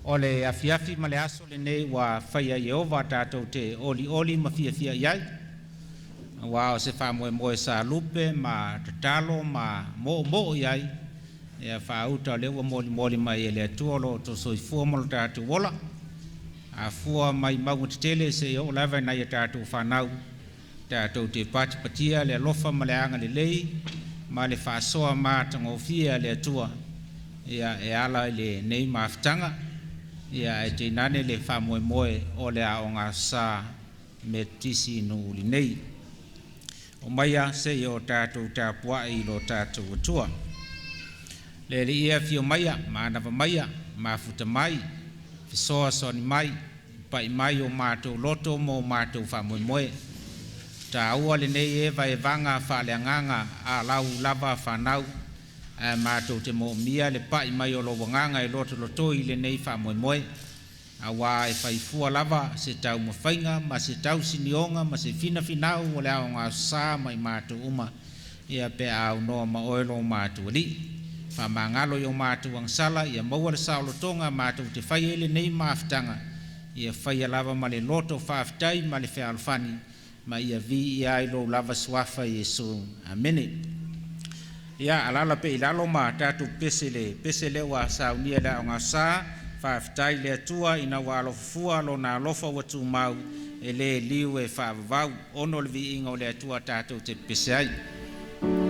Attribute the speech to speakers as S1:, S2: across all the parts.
S1: O le afiafi ma le aso lenei ua faia e Ieova tatou te olioli ma fiafia i ai, aua o se faamoemoe sa lupe ma tatalo ma moomoo i ai, ia faauta o lea ua molimoli mai e le Atua o lo outou soifua ma lo tatou ola, afua mai mauga tetele seia oo lava i nai a tatou fanau, tatou te patipatia le alofa ma le agalelei ma le faasoa matagofie a le Atua ia e ala i lenei mafutaga, ia ae tainane le faamoemoe o le Aoga Aso Sa Metotisi i Nuuuli nei. Omaia se i o tatou tapuai i lo tatou Atua. Le Alii e afio maia, manava maia, mafuta mai, fesoasoani mai, pai mai o matou loto ma o matou faamoemoe. Taua lenei evaevaga faaleagaga a lau lava fanau, ae matou te moomia le pai mai o lou agaga e lotolotoi i lenei faamoemoe, aua e faifua lava se taumafaiga ma se tausinioga ma se finafinau o le Aoga Aso Sa ma i matou uma, ia pe a aunoa ma oe lo matou Alii. Faamagalo i o matou agasala, ia maua le saolotoga matou te fai ai lenei mafutaga, ia faia lava ma le loto faafetai ma le fealofani, ma ia viia ai lou lava suafa Iesu. Amene. Ia alaala pea i lalo ma tatou pese le pese lea ua saunia i le Aoga Aso Sa, faafetai i le Atua ina ua alofafua lona alofa ua tumau, e le liu e faavavau. Ono le viiga o le Atua tatou te pese ai.
S2: Faafetai i le Atua ina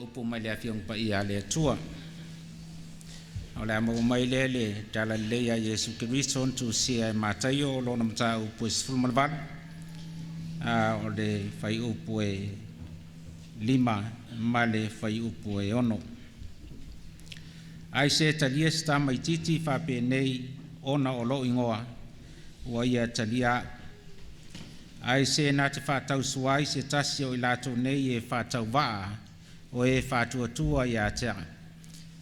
S1: upu mai le Afioga Paia a le Atua. O le a maua mai lea i le Talalelei a Iesu Keriso na tusia e Mataio o lona mataupu e 18, o le fuaiupu e 5 ma le fuaiupu e 6. Ai se talia se tamaitiiti faapenei ona o lou igoa, ua ia talia au. Ai se na te faatausua ai se tasi o i latou nei e faatauvaa o e faatuatua ia te au,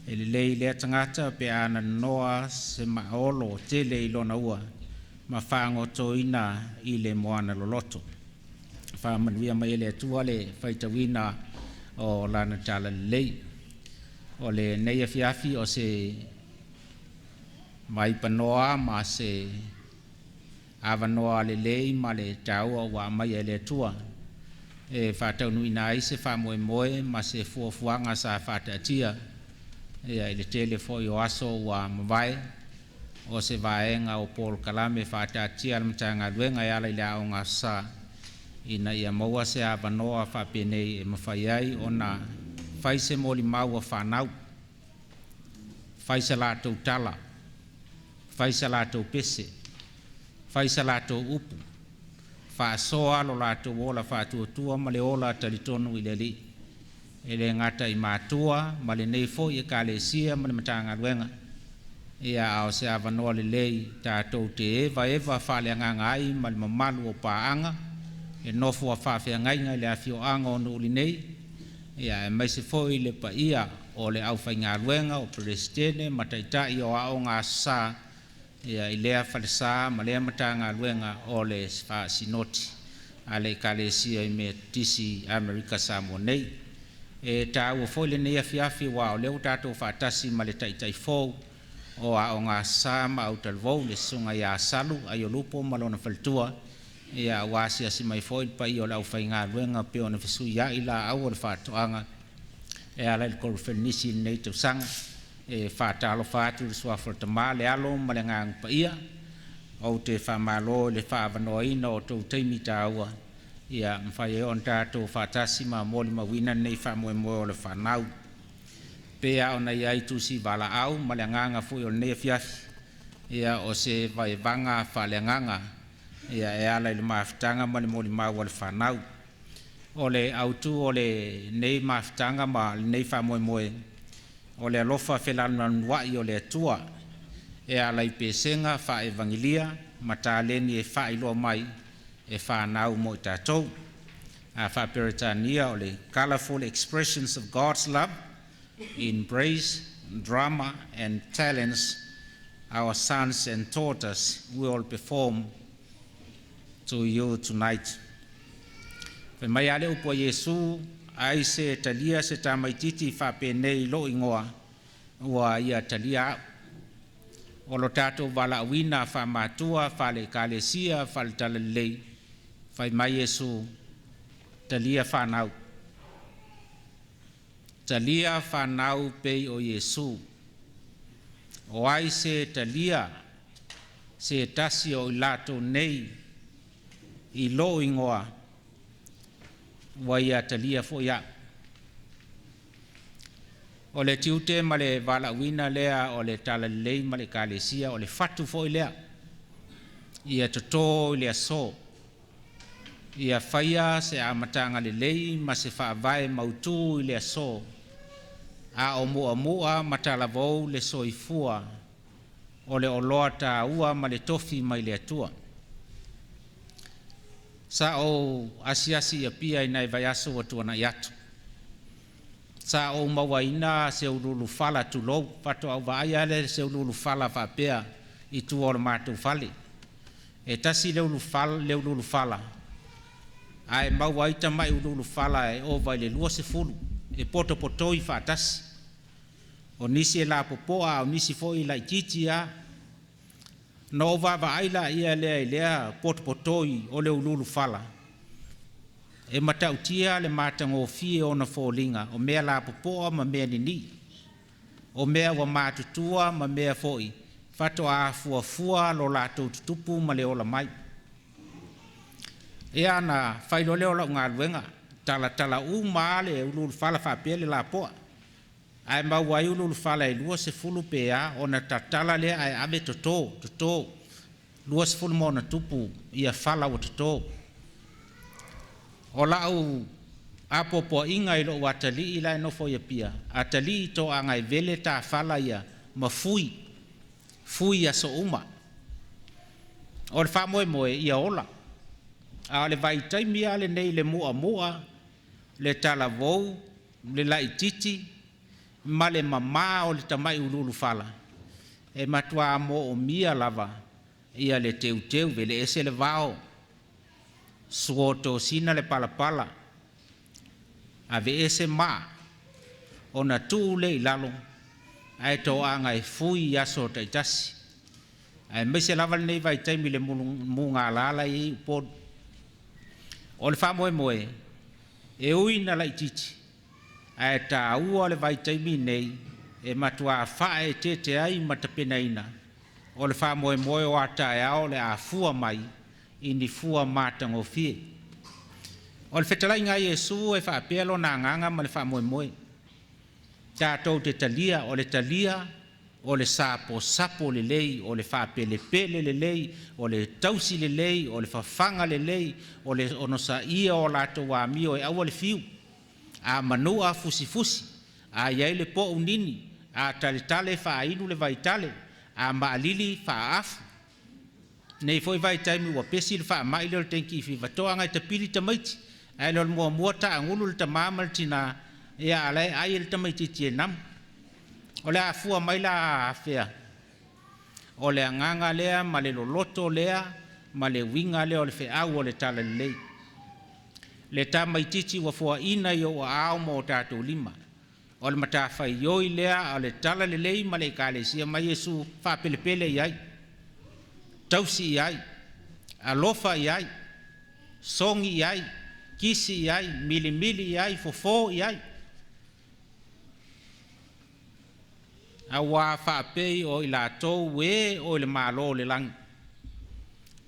S1: e lelei lea tagata pe a nonoa se maaolo tele i lona ua ma faagotoina i le moana loloto. Faamanuia mai e le Atua le faitauina o lana talalelei. O lenei afiafi o se vaipanoa ma se avanoa lelei ma le taua ua aumaia e le Atua e faataunuuina ai se faamoemoe ma se fuafuaga sa faataatia i le tele foi o aso ua mavae, o se vaega o polokalame faataatia a le Matagaluega e ala i le Aoga Aso Sa, ina ia maua se avanoa faapenei e mafai ai ona fai se molimau a fanau, fai se latou tala, fai se latou pese, fai se latou upu, faasoa lo latou ola faatuatua ma le ola talitonu i le Alii, e le gata i matua ma lenei foi Ekalesia ma le Matagaluega, a o se avanoa lelei tatou te evaeva faaleagaga ai ma le mamalu o paaga e nofo a faafeagaiga i le afioaga o Nu'u nei, aemaise foi le paia o le aufaigaluega o Peresetene ma Taitai o Aoga Aso Sa i lea falesa ma lea Matagaluega o le Faasinoti a le Ekalesia Metotisi i Amerika Samoa nei. E taua foi lenei afiafi aua o lea ua tatou faatasi ma le Taitai fou o Aoga Aso Sa ma Autalavou, le Susuga ia Salu Aiolupo ma lona faletua, ua asiasi mai foi le paia o le aufaigaluega pei ona fesuiai laau o le faatoaga e ala i le kolofelenisi i lenei tausaga. E faatalofa atu i le suafa o le Tama, le Alo ma le Agaga Paia. Ou te faamalo i le faaavanoaina o tou taimi taua, mafai ai ona tatou faatasi ma molimauina lenei faamoemoe o le fanau. Pei lava ona i ai tusi valaau ma le agaga foi o lenei afiafi, o se vaevaga faaleagaga e ala i le mafutaga ma le molimau a le fanau. O le autu o lenei mafutaga ma lenei faamoemoe, o le alofa felanulanuai o le Atua e ala i pesega faaevagelia ma taleni e faailoa mai e fanau mo i tatou. A faa-Peretania o le Colorful Expressions of God's Love in Praise, Drama and Talents our sons and daughters will perform to you tonight. Fai mai a le upu a Iesu, ai se talia se tamaitiiti faapenei i lou igoa, ua ia talia au. O lo tatou valaauina faamatua faale ekalesia faale-talalelei, fai mai Iesu, talia fanau. Talia fanau pei o Iesu. O ai se talia se tasi o i latou nei i lou igoa, ua ia talia foi au. O le tiute ma le valaauina lea o le talalelei ma le ekalesia, o le fatu foi lea, ia toto i le aso, ia faia se amataga lelei ma se faavae mautu i le aso, a o muamua ma talavou le soifua o le oloa taua ma le tofi mai le Atua. Sa ou asiasi i Apia i nai vaiaso ua tuanai atu. Sa ou mauaina se uluulu fala tulou, faatoa ou vaai lava lea i se uluulu fala faapea i tua o le matou fale. E tasi le uluulu fala, ae maua ai tamai uluulu fala e ova i le 20 e potopotoi faatasi. O nisi e lapopoa, a o nisi foi e laitiiti lava. Na ou vaavaai laia lea i lea potopotoi o le uluulu fala, e matautia le matagofie o ona foliga, o mea lapopoa ma mea ninii, o mea ua matutua ma mea foi faatoa afuafua lo latou tutupu ma le ola mai. Ia na fai loa lea o lau galuega, Talatala uma lava le uluulufala faapea le lapoa, ae maua ai uluulufala e 20 pe a, ona tatala lea ae ave toto, toto, 20+ ia fala ua toto. O lau apoapoaiga i lou atalii la e nofo i Apia, atalii toaga e vele ta fala ia ma fui, fui i aso uma. O le faamoemoe ia ola, a o le vaitaimi lava lenei i le mu'amu'a, le talavou, le laitiiti ma le mamā o le tamai uluulufala, e matuā moomia lava ia le teuteu, veleese le vao, suotosina le palapala, aveese maa, ona tuu lea i lalo ae toaga e fui i aso taitasi, aemaise lava lenei vaitaimi i le mugala la e i ai Upolu. O le faamoemoe, e ui ina laitiiti, ae taua le vaitaimi nei e matuā faaeteete ai ma tapenaina o le faamoemoe o a taeao o le a fua mai i ni fua matagofie. O le fetalaiga a Iesu e faapea lona agaga ma le faamoemoe, tatou te talia, o le talia o le saposapo lelei, o le faapelepele lelei, o le tausi lelei, o le fafaga lelei, o le onosaia o latou amio e aua le fiu. A manua, fusifusi, a i ai le po'u, nini, a taletale, faainu le vaitale, a maalili, faaafu. Nei foi vaitaimi ua pesi le faamai lea o le dengue fever, toaga e tapili tamaiti, ae le o le muamua taagulu le tamā ma le tinā, ia a o la e ai e le tamaitiiti e namu. O le a fua mai la afea? O le agaga lea ma le loloto lea ma le uiga lea o le feau o le Talalelei. Le tamaitiiti ua foaina i ou aao ma o tatou lima. O le matafaioi lea o le Talalelei ma le Ekalesia mai Iesu faapelepele i ai, tausi i ai, alofa i ai, sogi i ai, kisi i ai, milimili i ai, fofo i ai. Auā faapei o i latou e o i le Malo o le lagi.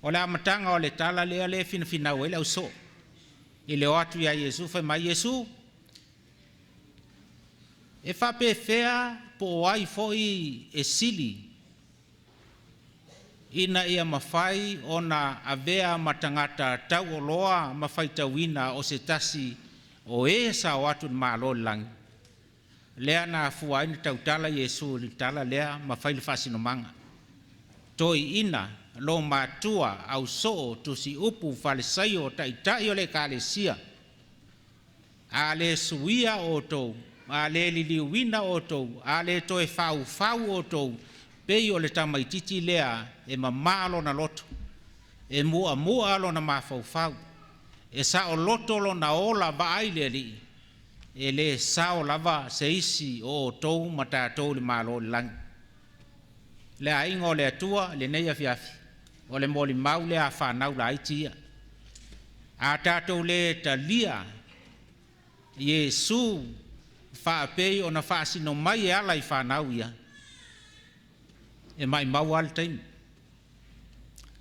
S1: O le amataga o le tala lea lea e finafinau ai le ausoo i le o atu ia Iesu fai mai, Iesu, e faapefea po o ai foi e sili ina ia mafai ona avea ma tagata tauoloa ma faitauina o se tasi o e sao atu i le Malo o le lagi? Lea na afua ai ona tautala Iesu i le tala lea ma fai le faasinomaga. Toeaiina, lomatua, ausoo, tusiupu, falesaio, taitai o le Ekalesia, a le suia outou, a le liliuina outou, a le toe faufau outou, pei o le tamaitiiti lea e mamā lona loto, e mu'amu'a lona mafaufau, e saoloto lona ola vaai i le Alii, e le sao lava se isi o outou ma tatou i le Malo o le lagi. Le aiga o le Atua i lenei afiafi, o le molimau lea a fanau laiti ia. A tatou le talia Iesu faapei ona faasino mai e ala i fanau ia, e maumau lava le taimi.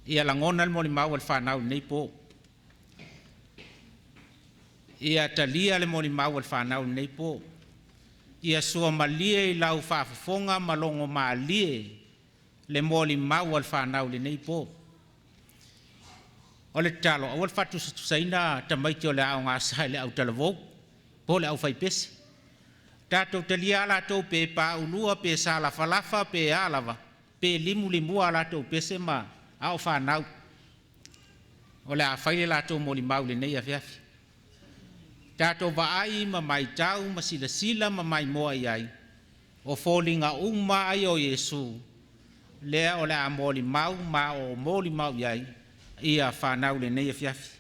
S1: Ia lagona le molimau a le fanau i lenei po. Ia talia le molimau a le fanau i lenei po. Ia suamalie i lau faafofoga ma logo malie le molimau a le fanau i lenei po. O le tatalo, aua le faatusatusaina tamaiti o le Aoga Asa i le autalavou po o le aufaipese. Tatou talia lava latou pe paulua pe salafalafa pe a lava, pe limulimua a latou pese ma ao fanau. O le a fai le latou molimau i lenei afiafi. Tatou vaai ma matau ma silasila ma maimoa i ai, o foliga uma lava ia o Iesu, lea o le a molimau ma o molimau i ai ia fanau i lenei afiafi.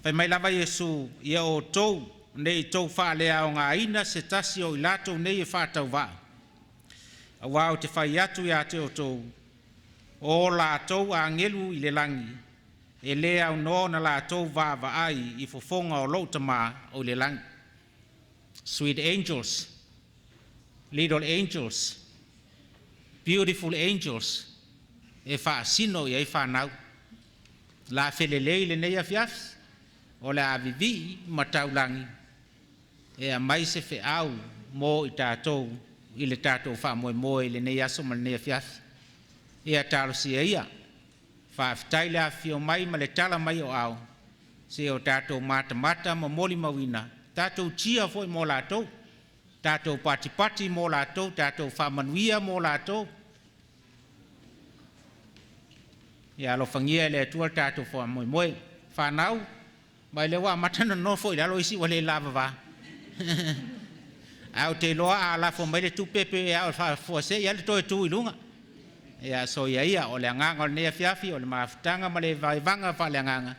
S1: Fai mai lava Iesu, ia outou ne i tou faaleaogaina se tasi o i latou nei e faatauvaa, auā ou te fai atu ia te outou, o latou agelu i le lagi, e le aunoa ona latou vaavaai i fofoga o lou Tamā o i le lagi. Sweet angels, little angels, beautiful angels, e faasino i ai fanau. La felelei lenei afiafi. O le a vivii ma taulagi e aumai se feau mo i tatou i le tatou faamoemoe i lenei aso ma lenei afiafi. Ia talosia ia, faafetai le afifio mai ma le tala mai o aao, se o tatou matamata ma molimauina, tatou cheer foi mo latou, tatou patipati mo latou, tatou faamanuia mo latou. Ia alofagia e le Atua le tatou faamoemoe. Fanau, mai lea ua amata ona nonofo i lalo isi ua le lavava. Ae ou te iloa a lafo mai le tupe pe a o faafuasei lava le toe tu i luga. Ia soia ia, o le agaga o lenei afiafi o le mafutaga ma le vaevaga faaleagaga,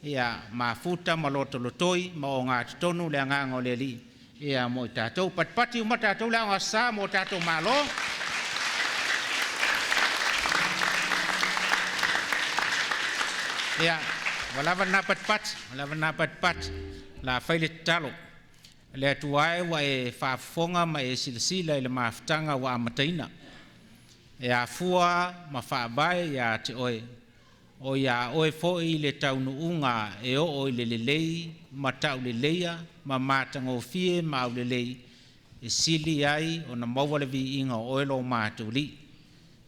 S1: ia mafuta ma lotolotoi ma ogatotonu le agaga o le Alii ia mo i tatou. Patipati uma tatou le Aoga Aso Sa mo tatou malo. Ia, ua lava lena patipati, ua lava lena patipati. O le a fai le tatalo. Le Atua e ua e faafofoga ma e silasila i le mafutaga ua amataina. E afua ma faavae ia te oe, o ia oe foi le taunuuga e oo i le lelei ma tauleleia ma matagofie ma aulelei e sili ai ona maua le viiga o oe lo matou Alii.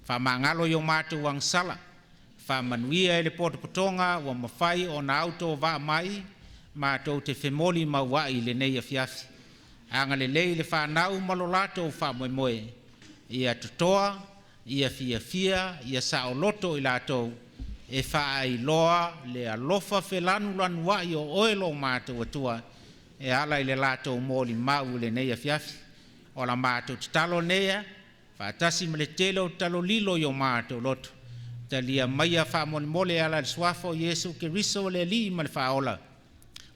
S1: Faamagalo i o matou agasala, faamanuia i le potopotoga ua mafai ona autovaa mai matou te femolimauai i lenei afiafi. Agalelei i le fanau ma lo latou faamoemoe, ia totoa, ia fiafia, ia saoloto i latou e faailoa le alofa felanulanuai o oe lo matou Atua e ala i le latou molimau i lenei afiafi. O la matou tatalo lea, faatasi ma le tele o tatalo lilo i o matou loto, talia maia faamolemole e ala i le suafa o Iesu Keriso le Alii ma le Faaola,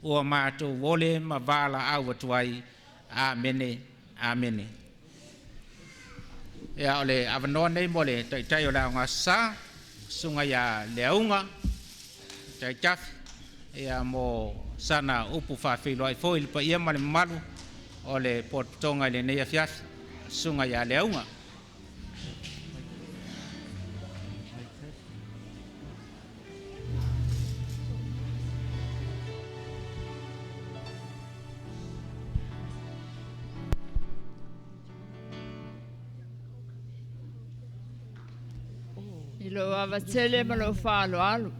S1: ua matou ole ma valaau atu ai. Amene, amene. Ia, o le avanoa nei mo le taitai o le Aoga Aso Sa, susuga ia Leauga Taitafi, ia mo sana upu faafeiloai foi i le paia ma le mamalu o le potopotoga i lenei afiafi. Susuga ia Leauga.
S2: I lou ava tele ma lou faaaloalo,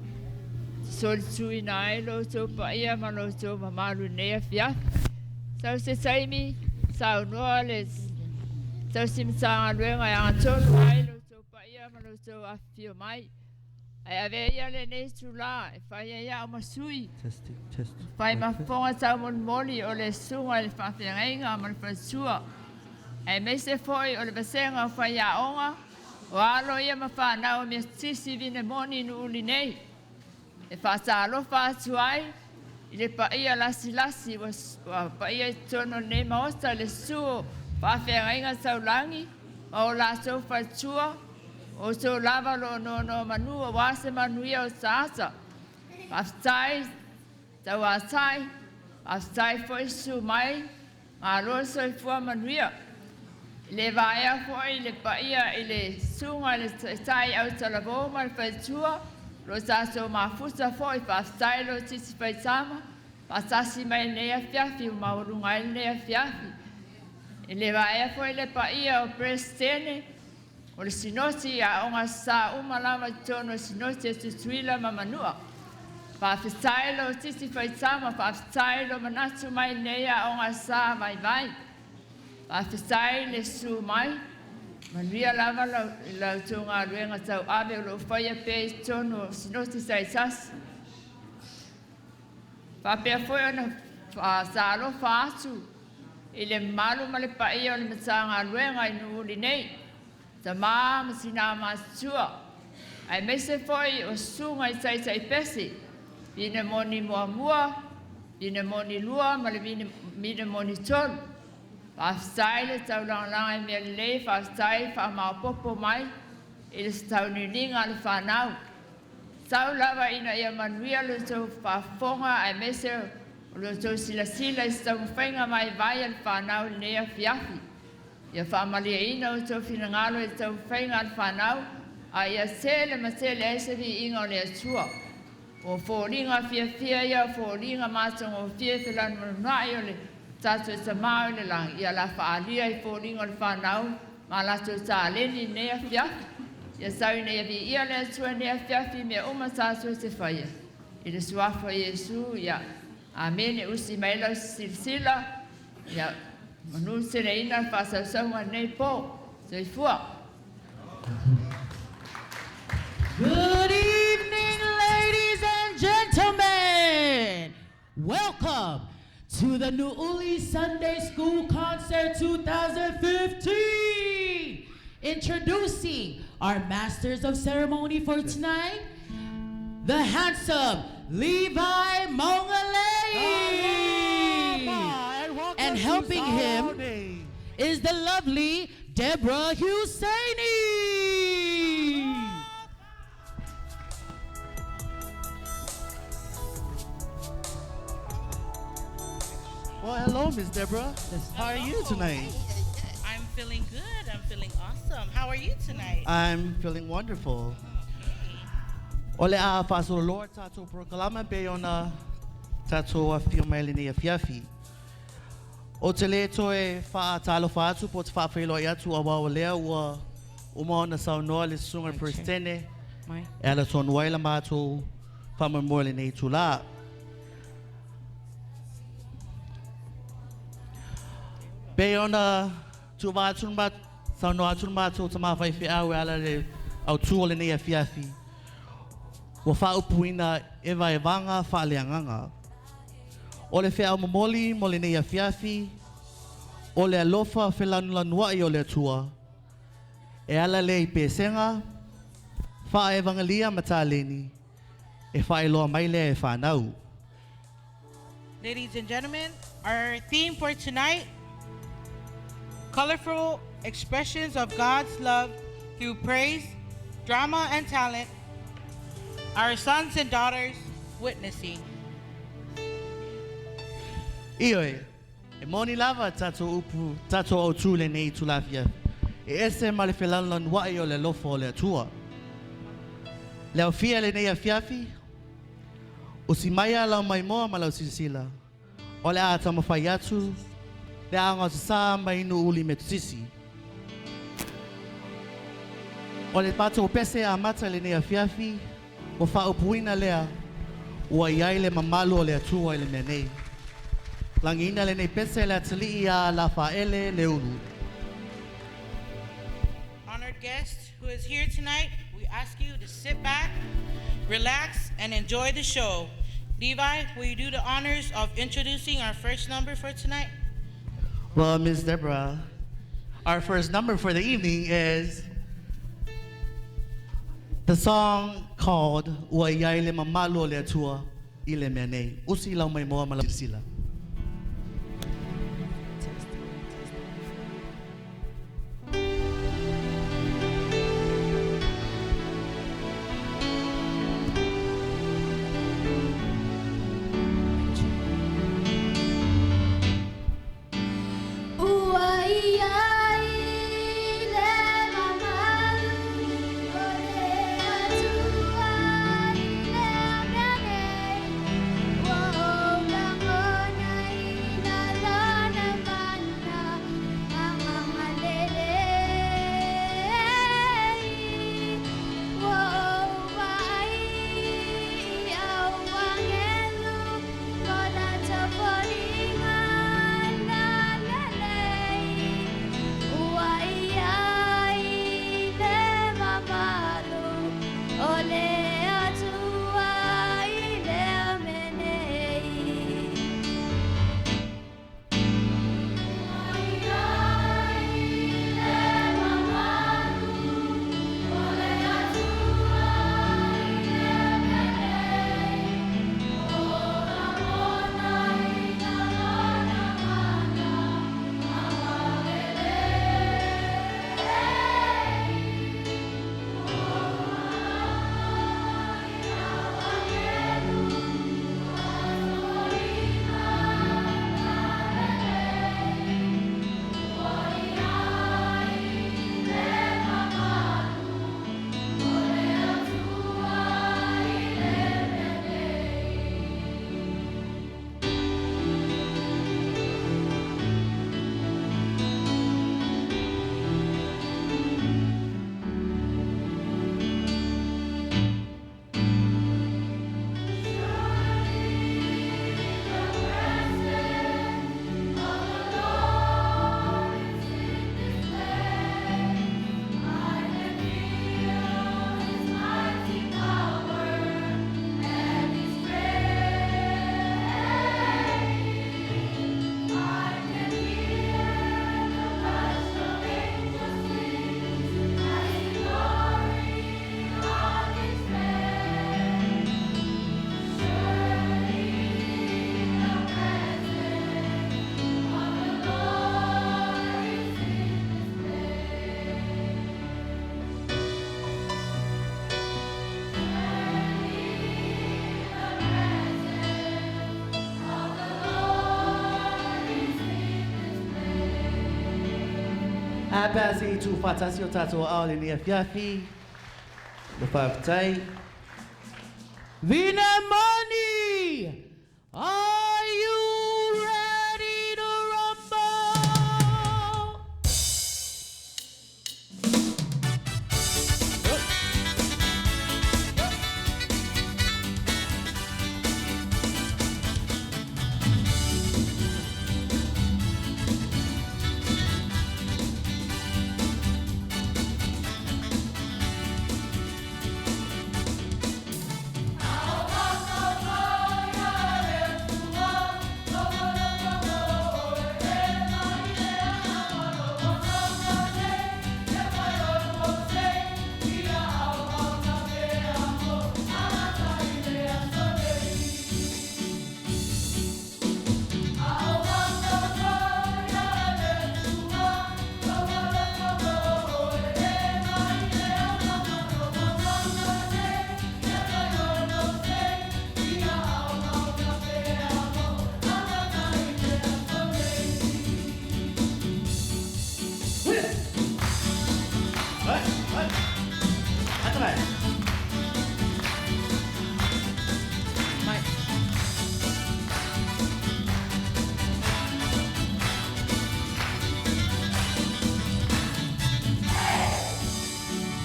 S2: e solituina ai lo outou paia ma lo outou mamalu i lenei afiafi. Sau se taimi, saunoa le tausi Matagaluega e agatonu ai lo outou paia ma lo outou afifio mai. Ae avea ia lenei itulā e fai ai au ma sui,
S3: Testing, test.
S2: fai ma
S3: Mic test.
S2: fofoga taumolimoli o le susuga i le faafeagaiga ma le faletua, aemaise foi o le vasega o faiaoga o alo ia ma fanau o Metotisi Vinemoni i Nuuuli nei, e faatalofa atu ai i le paia lasilasi ua paia i totonu o lenei Maota, i le susu o faafeagaiga taulagi ma o latou faletua, o outou lava o lo o nonomanu aua se manuia o tagata. Faafetai tauatai, faafetai foi susu mai, malo le soifua manuia. E le vaea foi le paia i le susuga i le Taitai Autalavou ma le faletua, o lo tatou mafuta foi, faafetai lo titi faitama, faatasi mai i lenei afiafi ua maualuga ai lenei afiafi. E le vaea foi le paia o Peresetene o le Sinoti i Aoga Aso Sa uma lava i totonu o le Sinoti a Tutuila ma Manua. Faafetai lo titi faitama, faafetai lo manatu mai i lenei Aoga Aso Sa vaivai. Faafetai le susu mai, manuia lava la outou galuega tauave o lo o faia pea i totonu o Sinoti taitasi. Faapea foi ona faatalofa atu i le mamalu ma le paia o le Matagaluega i Nuuuli nei, tama ma tina matutua, aemaise foi o susuga i taitaipese, Vinemoni muamua, Vinemoni lua ma le Vinemoni tolu. Faafetai le taulagalaga i mea lelei, faafetai faamaopoopo mai i le tauniuniga a le fanau. Tau lava ina ia manuia lo outou faafofoga aemaise o lo outou silasila i se taumafaiga vaivai a le fanau i lenei afiafi. Ia faamalieina outou finagalo i le taumafaiga a le fanau, a ia tele ma tele ai se viiga o le Atua. O foliga fiafia ia o foliga matagofie felanuanua'i o le tatou Tamā i le lagi, ia la fa'aalia i foliga o le fanau ma latou taleni i lenei afiafi. Ia tau ina ia viia le Atua i lenei afiafi i mea uma tatou te faia. I le suafa o Iesu, ia amene. Usi mai lau silasila, ia manu teleina le fa'asausauga i lenei pō. Soifua.
S3: Good evening, ladies and gentlemen. Welcome to the Nu'uuli Sunday School Concert 2015. Introducing our Masters of Ceremony for tonight, the handsome Levi Maunalei. And helping him is the lovely Deborah Husseini.
S4: Well, hello, Miss Deborah. How are you tonight?
S5: I'm feeling good. I'm feeling awesome. How are you tonight?
S4: I'm feeling wonderful. O le a fa'asololoa tatou polokalame pei ona tatou afio mai lenei afiafi. Ou te le toe fa'atalofa atu po o te fa'afeiloai atu auā o lea ua uma ona saunoa le susuga i le Peresetene e ala tonu ai la matou faamoemoe i lenei itulā. Pei ona tuuvaa atu le saunoa atu le matou tamā faifeau e ala i le autū o lenei afiafi, ua faaupuina evaevaga faaleagaga. O le feau momoli mo lenei afiafi, o le alofa felanulanuai o le Atua, e ala lea i pesega, faaevagelia ma taleni, e faailoa mai lea e fanau.
S5: Ladies and gentlemen, our theme for tonight, colorful expressions of God's love through praise, drama, and talent, our sons and daughters witnessing.
S4: Ioe, e moni lava tatou upu, tatou autū i lenei itulā afiafi, e ese ma le felanulanuai o le alofa o le Atua. Le aofia i lenei afiafi, usi maia lau maimoa ma lau silasila, o le a taumafai atu le Aoga o Sasā mai Nuuuli Metotisi. O le matou pese amata i lenei afiafi, ua faaupuina lea, Ua i ai le mamalu o le Atua i le mea nei. Lagiina lenei pese e le atalii ia Lafaele Leulu.
S5: Honored guest who is here tonight, we ask you to sit back, relax, and enjoy the show. Levi, will you do the honors of introducing our first number for tonight?
S4: Well, Ms. Deborah, our first number for the evening is the song called Ua I Ai Le Mamalu o Le Atua i Le Mea Nei. Usi lau maimoa ma lau silasila.
S6: Ua i ai le mamalu o le Atua i le mea nei, ua ou lagona.
S4: A pe a se i tuufaatasi o tatou aao i lenei afiafi. Le faafetai.
S3: Vinemoni, are you ready to rumble?
S4: Ata mai.
S5: Mike.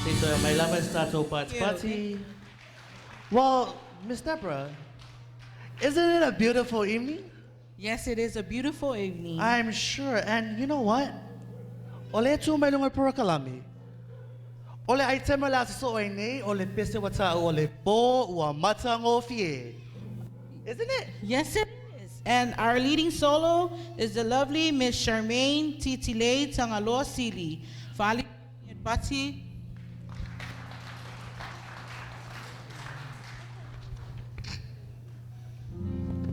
S4: Se i toe mai lava se tatou patipati. Well, Miss Deborah, isn't it a beautiful evening?
S5: Yes, it is a beautiful evening.
S4: I'm sure. And you know what? O le tu mai lunga porokalame. O le aitema la so ai nei, o le pese wa ta'u o le po ua matagofie. Isn't it?
S5: Yes, it is. And our leading solo is the lovely Miss Charmaine Titile Tangaloa Sili. Fali Pati.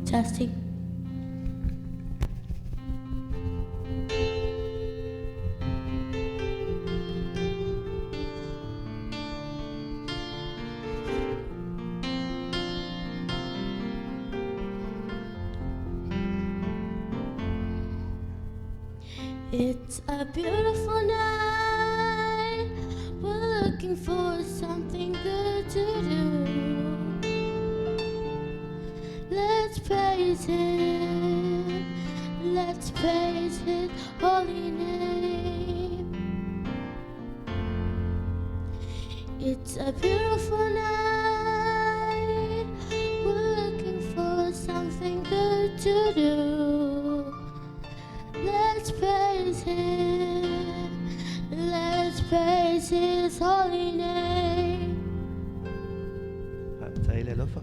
S6: Testing. It's a beautiful night. We're looking for something good to do. Let's praise Him. Let's praise His holy name. It's a beautiful night. We're looking for something good to do. Let's praise Him. Let's praise His holy name.
S4: Faafetai le alofa.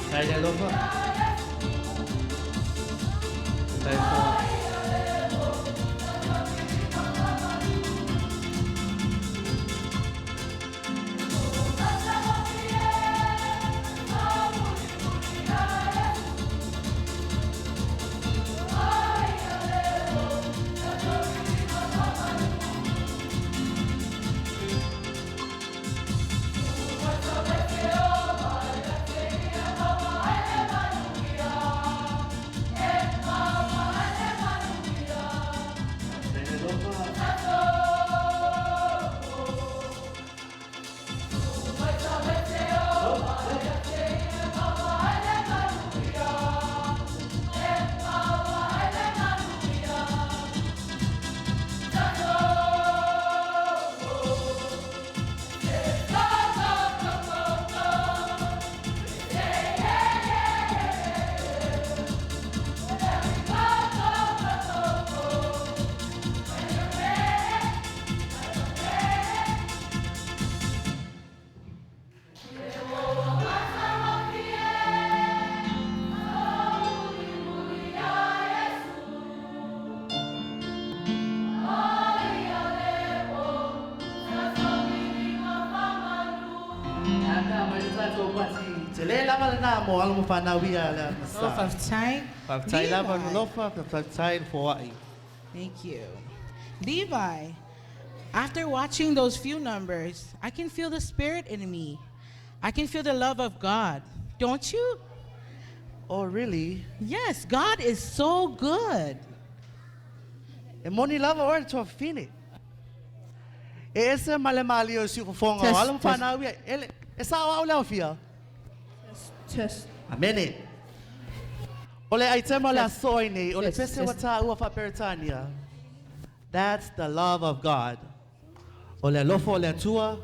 S4: Faafetai le alofa. Faafetai fo. Tele lava lena mo alo mo whanau ia le
S5: So
S4: masa.
S5: fa'afetai.
S4: Fa'afetai lava
S5: Levi.
S4: alofa, fa'afetai le foa'i.
S5: Thank you. Levi, after watching those few numbers, I can feel the spirit in me. I can feel the love of God. Don't you?
S4: Oh, really?
S5: Yes, God is so good.
S4: E moni lava oe tuafafine. E ese ma le malie o siufofoga o
S3: Test,
S4: alo ma
S3: test.
S4: fanau ia. E, e sao au le aufia.
S3: Test.
S4: Amene. O le aitema o le aso ai nei, o le
S3: Test,
S4: pese wa
S3: test.
S4: tāua faa-Peretania. That's the love of God. O le alofa o le Atua,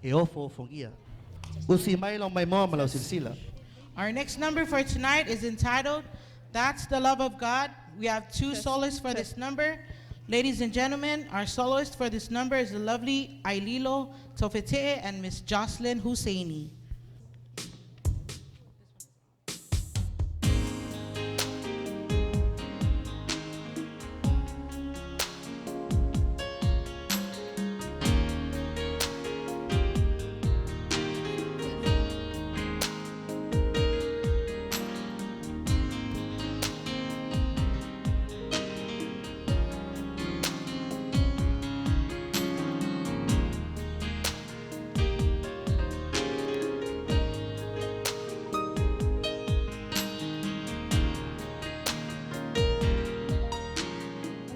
S4: e ofoofogia. Usi mai lau maimoa ma lau silasila.
S5: Our next number for tonight is entitled That's the Love of God. We have two soloists for this number. Ladies and gentlemen, our soloist for this number is the lovely Aililo Tofete and Miss Jocelyn Husseini.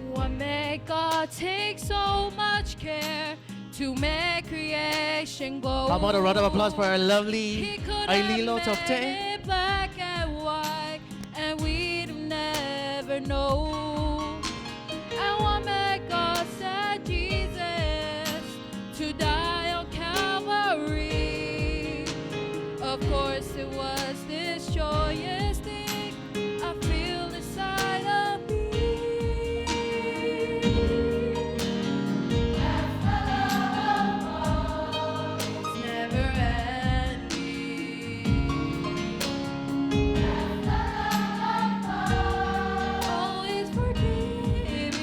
S3: What made God take so much care to make creation glow?
S4: How about a round of applause for our lovely
S3: He could have
S4: Aililo
S3: made
S4: Tofte?
S3: it black and white, and we'd never know. And what made God send Jesus to die on Calvary? Of course, it was this joyous thing I feel inside of me. That's the love of God. It's never ending. That's the love of God. Always forgiving.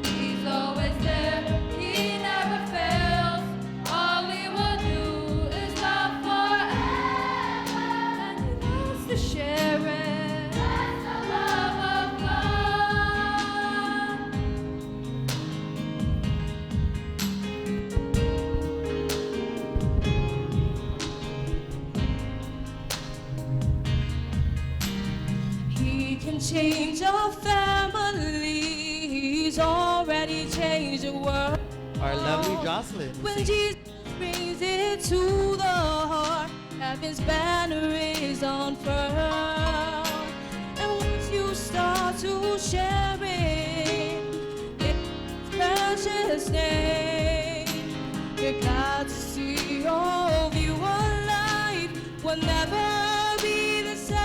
S3: He's always there. He never fails. All he will do is love forever. And he loves to share it. That's the love of God. He can change a family. He's already changed the world.
S4: Our lovely Jocelyn.
S3: When Jesus brings it to the heart, heaven's banner is unfurled. And once you start to share it, in His precious name, you're glad to see your view of life will never be the same.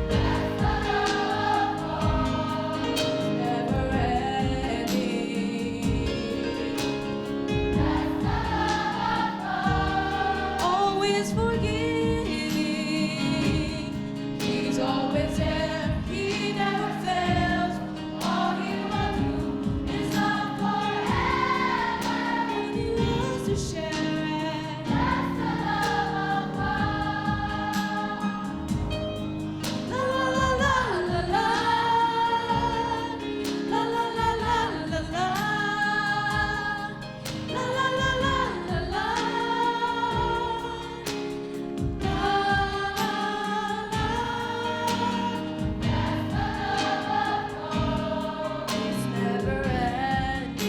S3: That's the love of God, never ending. That's the love of God, always forgiving. He's always there, he never fails. All he will do is love forever, and he loves to share it. That's the love of God. La la la la la la la la la la la la la la la la la It's never ending.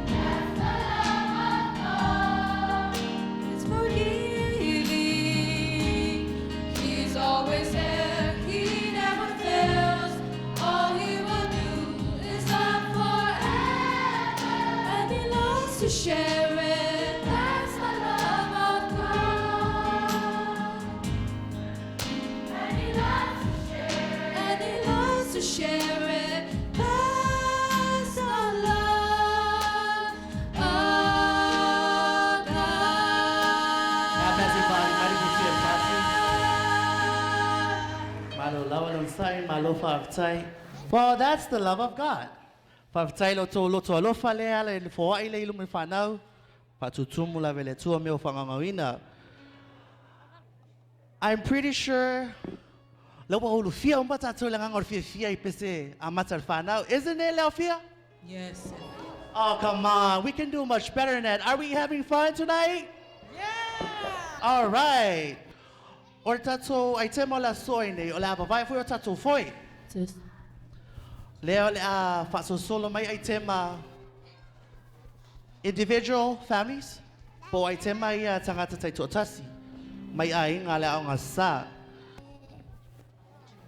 S3: That's the love of God. It's forgiving. He's always there. He never fails. All he will do is love forever, and he loves to share it. That's the love of God. And he loves to share it. And he loves to share it. That's the love of
S4: God bless everybody. Mighty good to
S3: God.
S4: see you, Malo lava lon sai, malo fa'afetai. Well, that's the love of God. Faafetai lo tou loto alofa lea ala i le foai le i luma i fanau. Faatutumu lava e le Atua mea o faagaogauina. I'm pretty sure la ua ulufia uma tatou i le agaga o le fiafia i pese amata a le fanau. Isn't it, Leofia?
S5: Yes.
S4: Oh, come on. We can do much better than that. Are we having fun tonight?
S5: Yeah!
S4: All right. O le tatou aitema o le aso ai nei, o le avavae foi o tatou foi.
S3: Test.
S4: Lea o le a faasolosolo mai aitema individual families, po o aitema ia a tagata taitoatasi, mai aiga le aoga sa.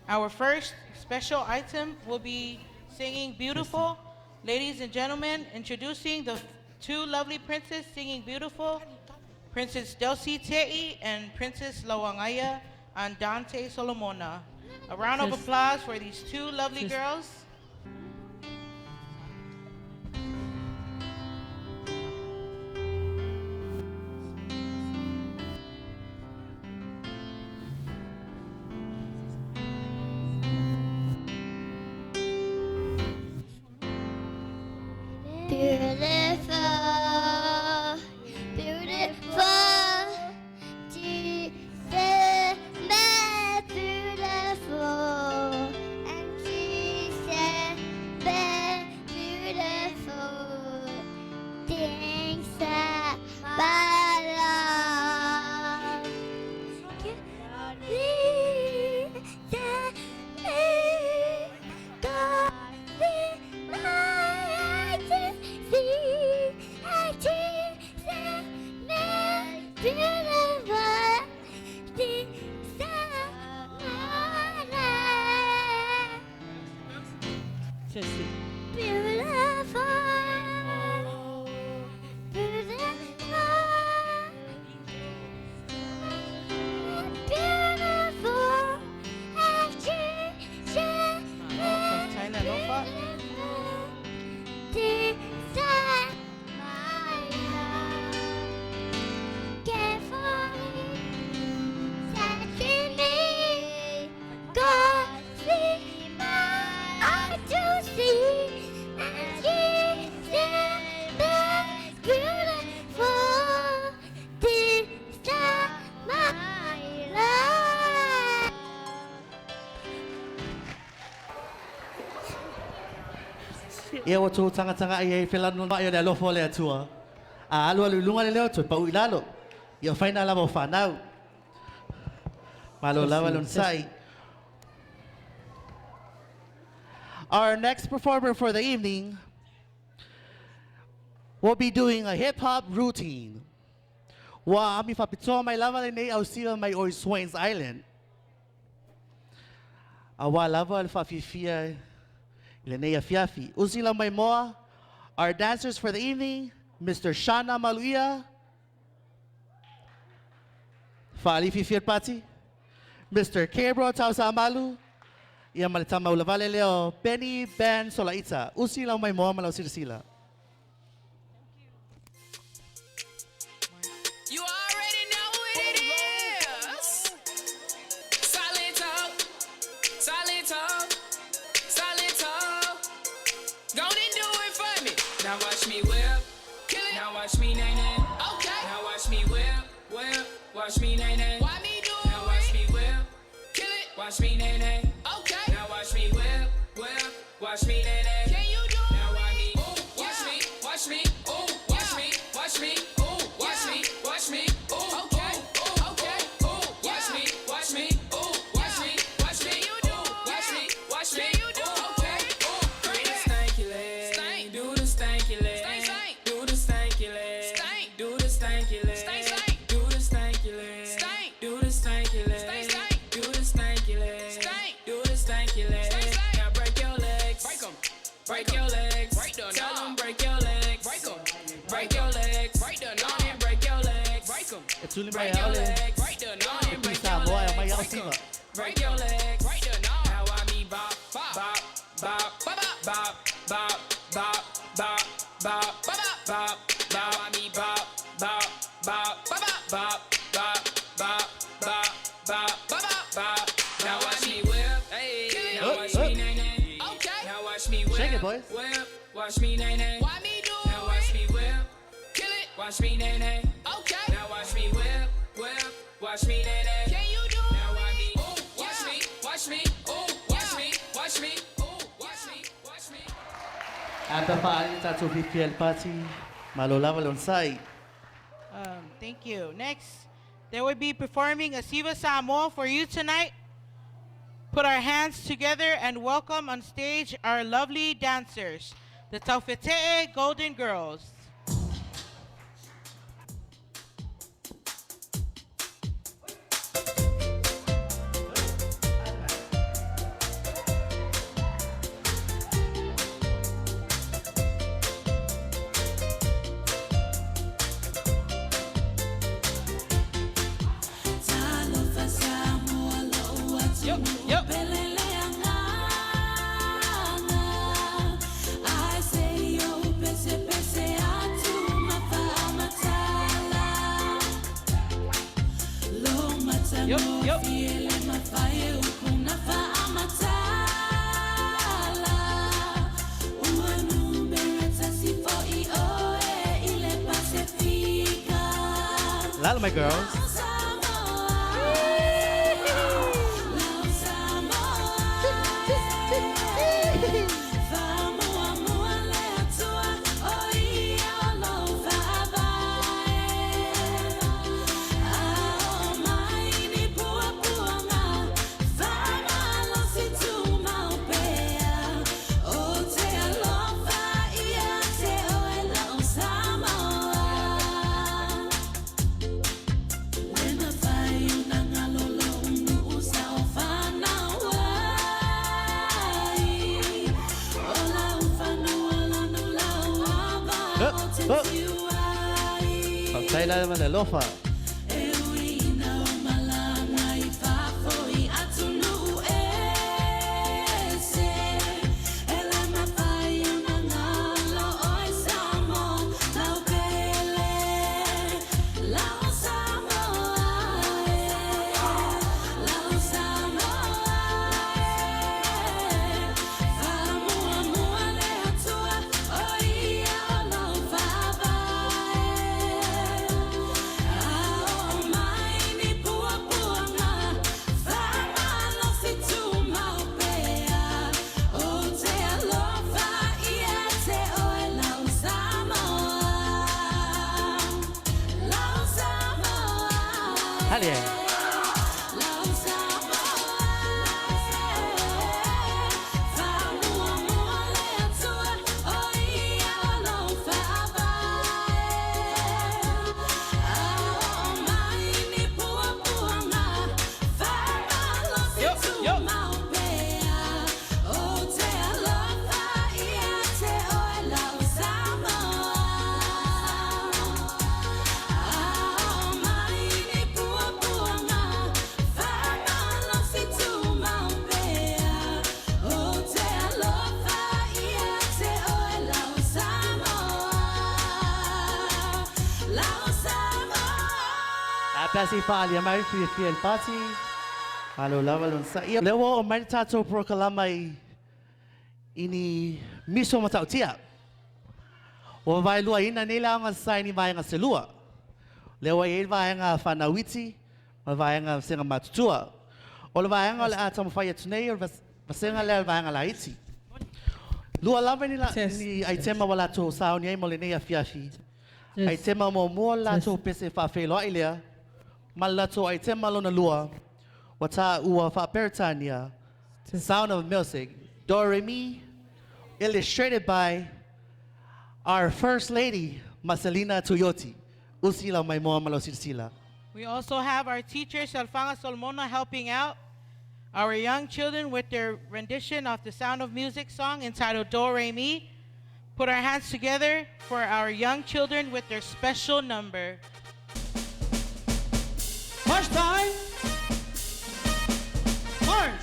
S5: Our first special item will be singing Beautiful. Ladies and gentlemen, introducing the two lovely princes singing Beautiful, Princess Delcy Tei and Princess Lawangaya Andante Solomona. A round of
S3: Test.
S5: applause for these two lovely
S3: Test.
S5: girls.
S6: Beautiful, beautiful, Jesus, beautiful, and Jesus, beautiful things about love.
S3: Test.
S6: Beautiful, beautiful, beautiful,
S5: China Lofa.
S6: Beautiful, this my love.
S4: Ia ua tou tagataga ai ai felanoai o le alofa o le Atua. A alu alu i luga le leo, toe pau i lalo. Ia faina lava o fanau. Malo lava le onosai. Our next performer for the evening will be doing a hip-hop routine. Ua ami faapitoa mai lava lenei ausiva mai oi Swains Island. Auā lava le faafiafia i lenei afiafi. Usi lau maimoa, our dancers for the evening, Mr. Shana Maluia, Faalifi Fiatpati, Mr. Gabriel Tausamalu, ia ma le tama ulavale lea o Benny Ben Solaita. Usi lau maimoa ma lau silasila.
S7: You already know what it is. Solid talk, solid talk, solid talk. Go and do it for me. Now watch me whip, kill it. Now watch me nay nay. Okay. Now watch me whip, whip. Watch me nay nay. Why me do it? Now watch me whip, kill it. Watch me nay nay. Okay. Now watch me whip, whip. Watch me nay nay. Can you do it? Now watch me. Ooh, watch me, watch me. Ooh, watch me, watch me. Ooh, watch me, watch me. Ooh, okay, ooh, okay. Ooh, watch me, watch me. Ooh, watch me, watch me. Ooh, watch me, watch me. Ooh, okay. Ooh, do the stanky leg. Stank. Do the stanky leg. Stank, stank. Do the stanky leg. Stank. Do the stanky leg. Stank, stank. Do the stanky leg. Stank. Do the stanky leg. Stank, stank. Do the stanky leg. Stank. Do the stanky leg. Stank, stank. Now break your legs. Break 'em. Break your legs. Break the Tell 'em break your legs. Break 'em. Break your legs. Break the knob. And break your legs. Break 'em.
S4: E tuli mai
S7: Break your
S4: ao le
S7: legs. Break the knob. And
S4: Pui
S7: break your
S4: Samoa e mai
S7: legs.
S4: au
S7: Break 'em.
S4: siva.
S7: Break your legs. Break the knob. Now I me bop, bop, bop, bop, bop, bop, bop, bop, bop, bop, bop, bop. Now I me bop, bop, bop, bop, bop, bop, bop, bop, bop, bop, bop. Now watch me whip. Hey. Now
S4: Up,
S7: watch
S4: up.
S7: me nay nay. Okay. Now watch me whip.
S4: Shake it. it, boys.
S7: Whip, watch me nay nay. Why me do Now watch me whip. Kill it. Watch me nay nay. Okay. Now watch me whip, whip. Watch me nay nay.
S3: Can you do
S7: Now watch me.
S3: it?
S7: Ooh, watch
S3: Yeah.
S7: me, watch me. Ooh, watch
S3: Yeah.
S7: me, watch me. Ooh, watch me, watch me.
S4: Ae pe a fa'aali le tatou fiafia i le pati, malo lava le onosai.
S5: Thank you. Next, they will be performing Asiva Samoa for you tonight. Put our hands together and welcome on stage our lovely dancers, the Taufete'e Golden Girls.
S2: Yo, yo. Yo, yo.
S4: Lala, my girls. Up, up. Faafetai la ma le alofa. Ali e.
S2: Yo, yo.
S4: Ae pe a se'i fa'aalia mai le fiafia i le pati, malo lava le onosai. Ia lea ua oo mai le tatou polokalama i i ni miso mata'utia. Ua vaeluaina nei le aoga sasae i ni vaega se lua. Lea ua i ai le vaega fanauiti ma le vaega vasega matutua. O le vaega o le a taumafai atu nei o le vasega lea o le vaega laiti. Lua lava ni, la, ni aitema ua latou saoni ai mo lenei afiafi. Aitema muamua le latou pese faafeiloai lea, ma le latou aitema lona lua, ua tāua faaperetania, Sound of Music, Do Re Mi, illustrated by our First Lady, Marcelina Tuioti. Usi lau maimoa ma lau silasila.
S5: We also have our teacher, Salfanga Solmona, helping out our young children with their rendition of the Sound of Music song entitled Do Re Mi. Put our hands together for our young children with their special number.
S8: March time. March.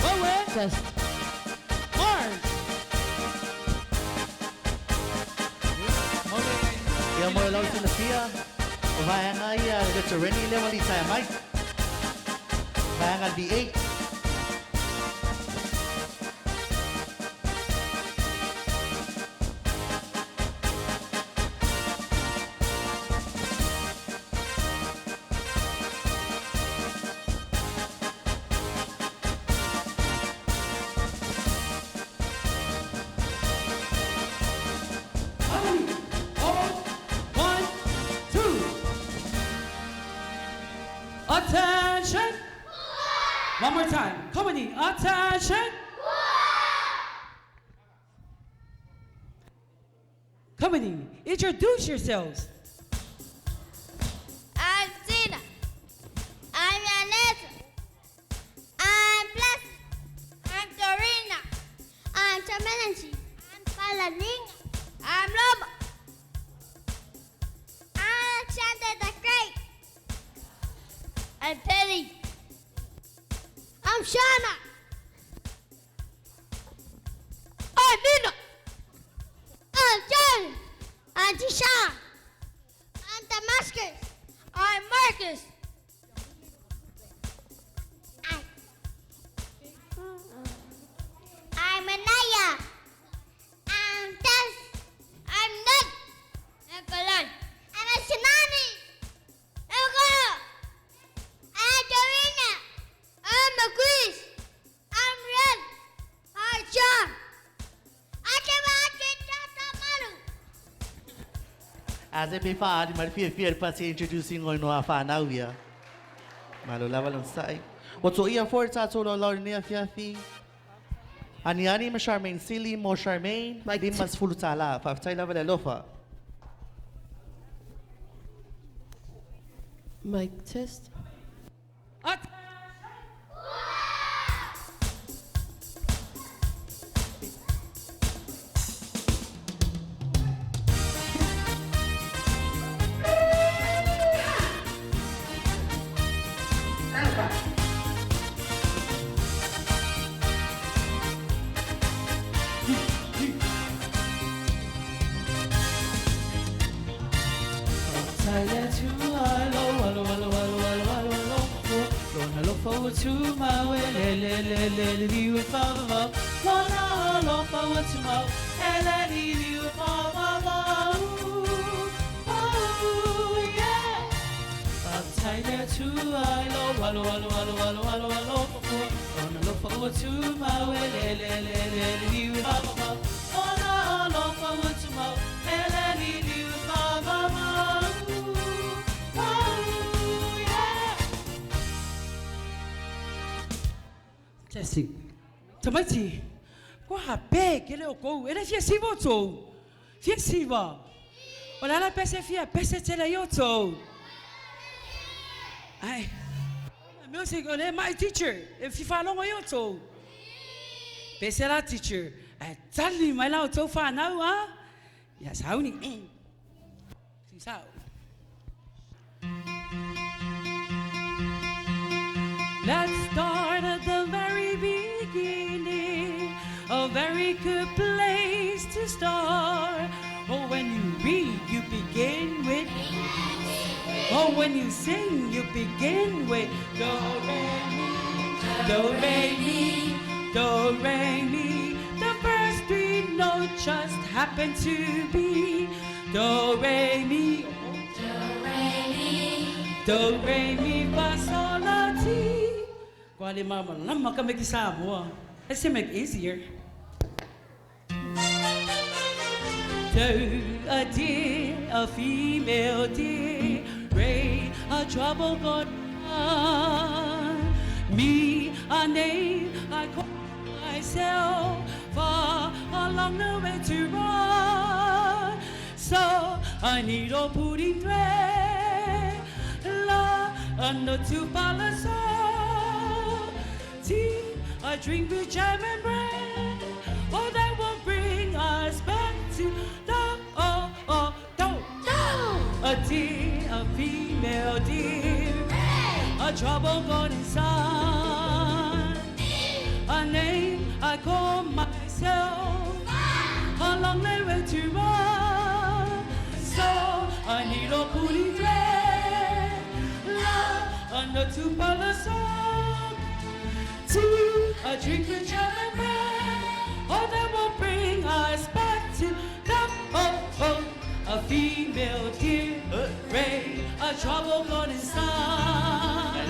S8: Forward.
S2: Test.
S8: March.
S4: Ia mo e lau silafia, o vaega ia le veterani lea ua litaea mai. Vaega V8.
S8: One more time. Company, attention. Company, introduce yourselves.
S6: I'm Tina. I'm Yanessa. I'm Blessing. I'm Dorina. I'm Chamelanchi. I'm Paladina. I'm Loma. I'm Shanta the Great. I'm Penny. I'm Shauna. I'm Nina. I'm Jordan. I'm Tisha. I'm Damascus. I'm Marcus. I'm Anaya. I'm Tess. I'm Nick. I'm Kalan. I'm Shinani. I'm Kyle. I'm Dorina. I'm Chris. I'm Red. I'm John. I'm Manu.
S4: As e pe whaari mai fia fia pasi introducing ngoi noa whanau ia. Malo lava lon sai. Wa to ia for tātou lau lau nea fia fi. Ani ani ma Charmaine Sili mo Charmaine. Lima sefulu tālā. Faafetai lava le alofa.
S3: Mic test.
S8: Testing. Tamaiti, kua hape ke leo kou, e le fia siva o tou. Fia siva. O le ala pese fia, pese tele i o tou. Ai, music, o le my teacher, e fi whalongo i o tou. Pese la teacher, ai tali mai la o tou whanau, ha? Ia sauni. Sao. Let's start at the very beginning, a very good place to start. Oh, when you read, you begin with. Oh, when you sing, you begin with do, re, mi, do, re, mi, do, re, mi. The first three notes just happen to be do, re, mi, do, re, mi, do, re, mi, fa, sol, la, ti. Kwa le mama lama ka meki Samoa. Let's make it easier. Do a deer, a female deer, ray a trouble got on. Me a name I call myself, far along the way to run. So I need a pudding thread, la, and the two palace. Tea, a drink with jam and bread. Oh, that will bring us back to the oh, oh, do, do. A deer, a female deer, a trouble gone inside. A name I call myself, a long way to run. So I need a pudding thread, love, and a two palace. Tea, a drink with jam and bread, oh, that will bring us back to the oh, oh, a female deer, ray, a trouble gone inside.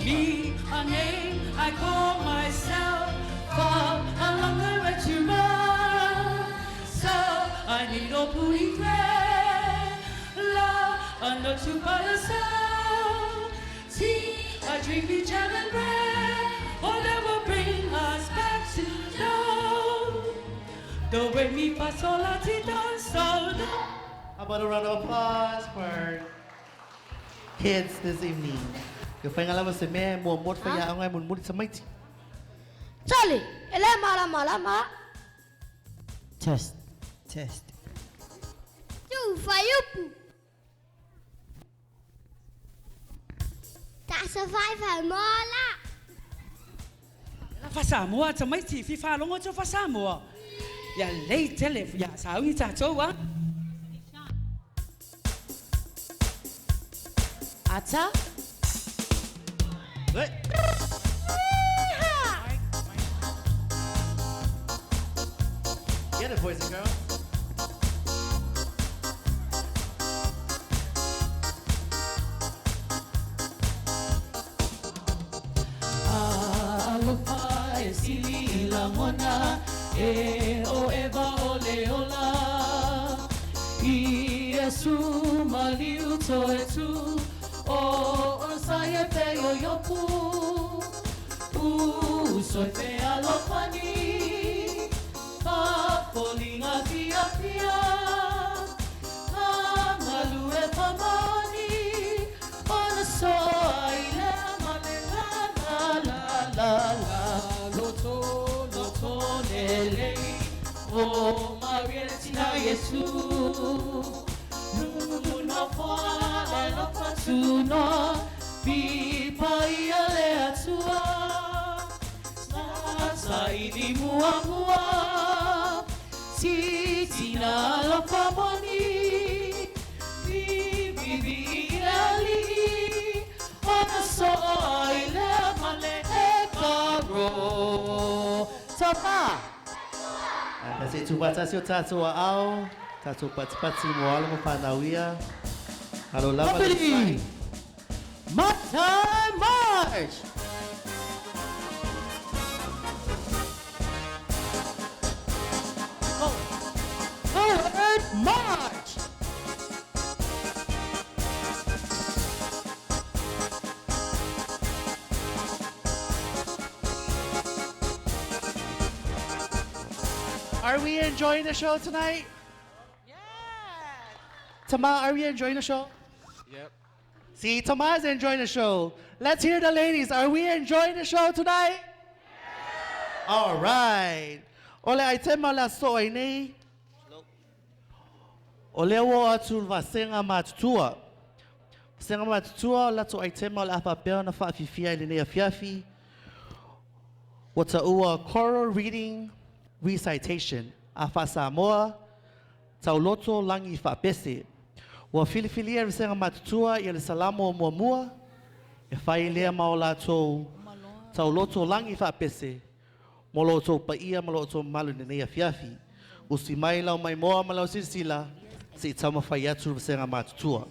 S8: Me, a name I call myself, far along the way to run. So I need a pudding thread, love, and not to by yourself. Tea, a drink with jam and bread, oh, Do re mi fa sol la ti do sol do.
S4: How about a round of applause for kids this evening? Ke whainga lava se mea e mua mua te whai aonga e mulimuli tamaiti.
S6: Charlie, e le malamalama.
S9: Test. Test.
S6: Tu whaiupu. That's a five mola.
S8: La fa Samoa tamaiti fi whalongo tō fa Samoa. Ia lei tele ia saungi tātou a.
S5: Ata.
S4: Get it, boys and girls.
S8: Alofa e sili i langona, e o eva o le ola. I Yesu maliu toe tu, o saia te o yopu. U soe te alofani, papolinga pia pia. Ngā malu e pamani, ona soa i lea male la la la la la. Loto, loto le lei, o Maria tina Yesu. Nuna foa le lofa tuna, pipa ia le atua. Sa ini mua mua, si tina alofa moni. Bi bi ali, ona soa i lea male e karo. Tapa!
S4: Kasi tu patasi o tātou a ao, tātou patipati mo alo mo whanauia. Alo lava le
S9: Company!
S4: sai.
S9: March time march! Forward march!
S4: Are we enjoying the show tonight? Yeah. Tama, are we enjoying the show?
S10: Yep.
S4: See, Tama's enjoying the show. Let's hear the ladies. Are we enjoying the show tonight? All right. Ole ai te mala so ai nei. O lea ua atu vasenga matutua. Vasenga matutua o lato ai te mala afa pea na whaafifia i lenei afiafi. Wa ta'ua choral reading recitation. A fa Samoa, tauloto langi whaapese. Ua filifilia vasenga matutua i le salamo o muamua. E whai lea mao latou tauloto langi whaapese. Mo lo tou paia ma lo tou malu lenei afiafi. Usi mai lau mai moa ma lau silasila, se i taumafai atu vasenga matutua.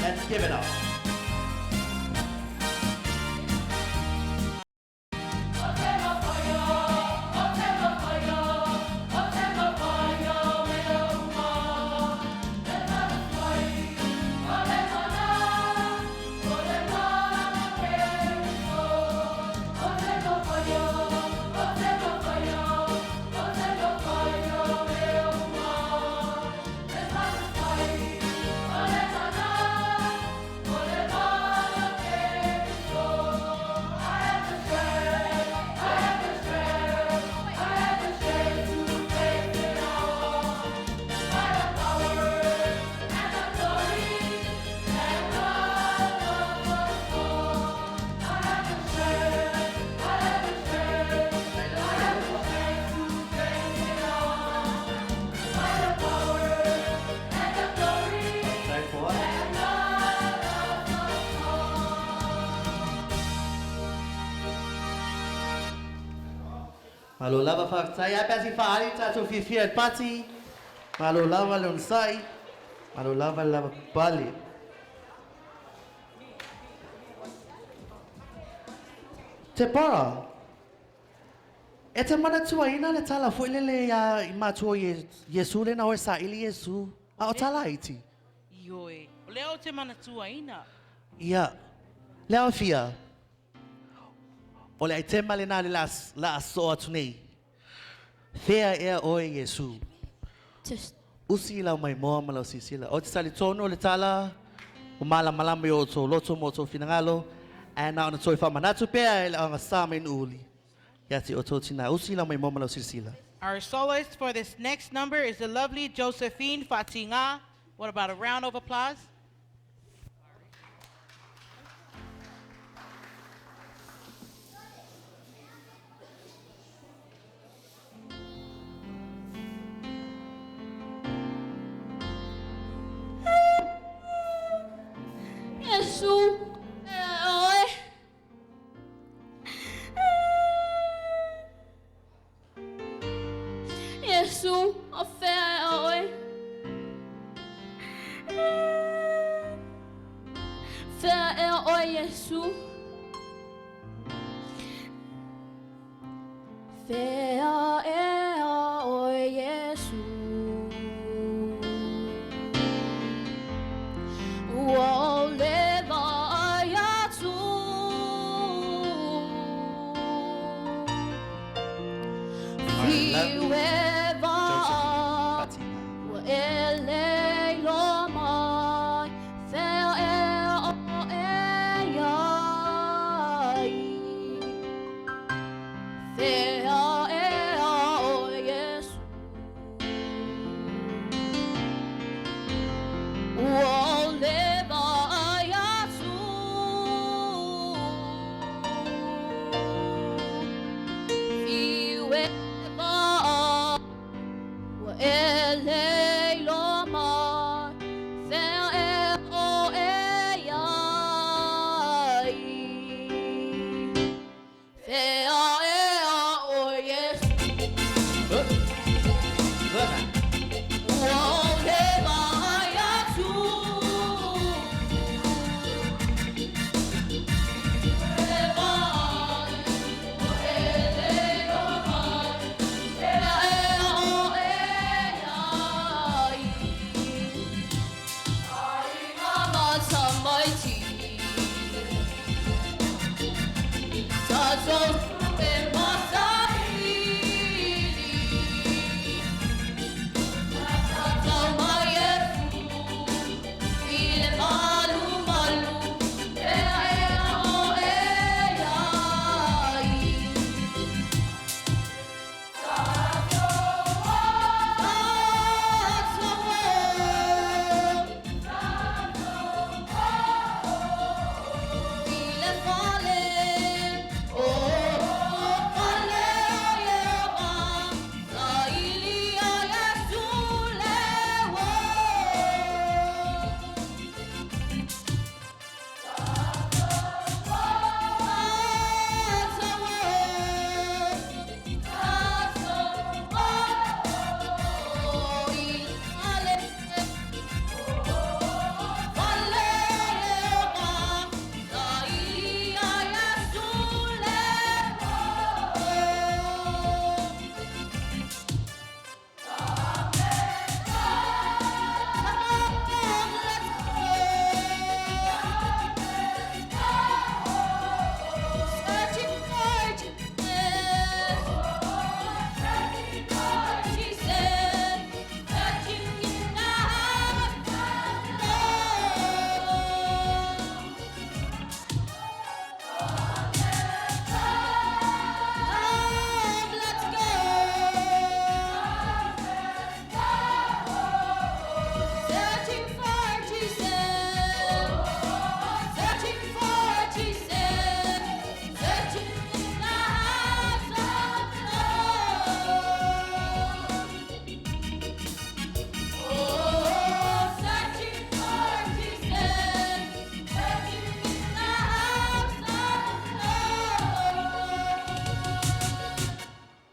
S4: Let's give it up. Malo lava faafetai. Ae pe a se i faaali le tatou fiafia i le pati. Malo lava le onosai. Malo lava le lavapapale. Tepora, e te manatuaina le tala foi lele ia i matua o Iesu lena o e saili Iesu, a o tala iti?
S5: Ioe, o lea ou te manatuaina.
S4: Ia, le aofia, o le aitema lena le la soo atu nei. Fea ea oe Iesu. Usi i lau maimoa ma lau silasila. Ou te talitonu o le tala ua malamalama i o outou loto ma outou finagalo, ae na ona toe faamanatu pea i le aogasa mai Nuuuli ia te outou tinā. Usi i lau maimoa ma lau silasila.
S5: Our soloist for this next number is the lovely Josephine Fatinga. What about a round of applause?
S6: Iesu, e oe. Iesu, o fea ea oe. Fea ea oe, Iesu. Fea ea oe, Iesu. Ua ou le vaai atu.
S4: Our lovely
S6: Fiu e
S4: Josephine
S6: va
S4: Fatinga.
S6: Ua e le iloa mai, fea ea oe ai. Fea ea oe, Iesu. Ua ou le vaai atu. Fiu e va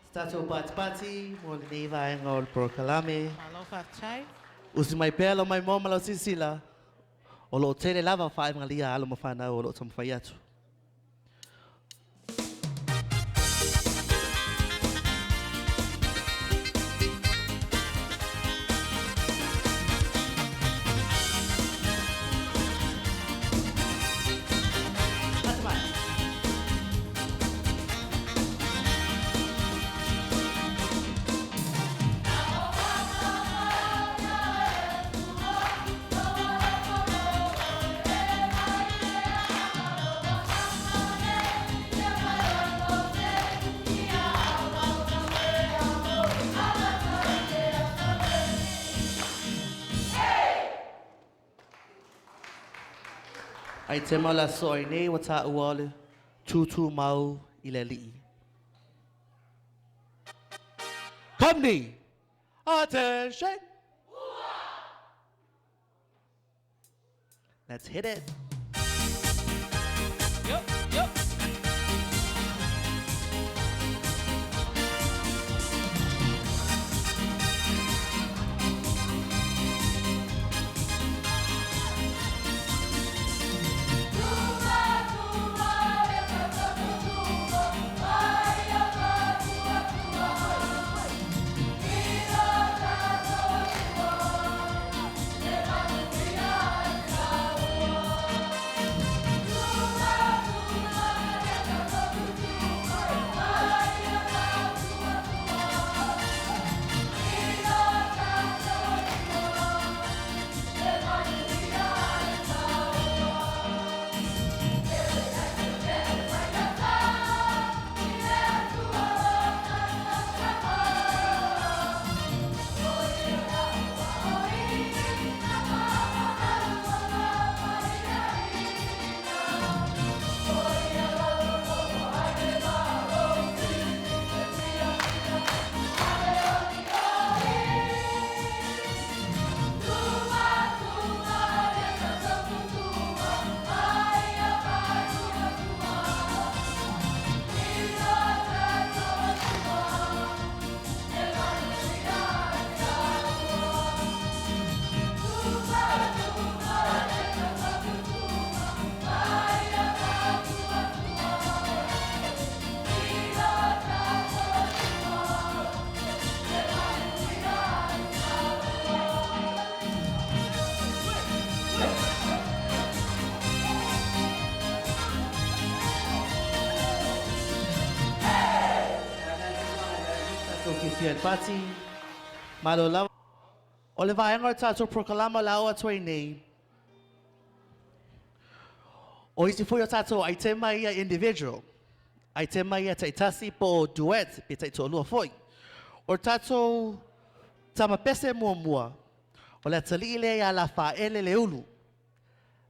S4: Se tatou patipati mo lenei vaega o le polokalame.
S5: Malo faafetai.
S4: Usi mai pea lau maimoa ma lau silasila, o loo tele lava faaemalia a alo ma fanau o loo taumafai atu. Aitema o le aso ai nei ua taua o le tūtū mau i le Alii. Company! Attention! Let's hit it.
S7: Yup.
S4: Fiafia i le pati. Malo lava. O le vaega o le tatou polokalame o le a oo atu ai nei. O isi foi o tatou aitema ia individual. Aitema ia taitasi po o duet pe taitoalua foi. O le tatou tama pese muamua. O le atalii lea ia Lafaele Leulu.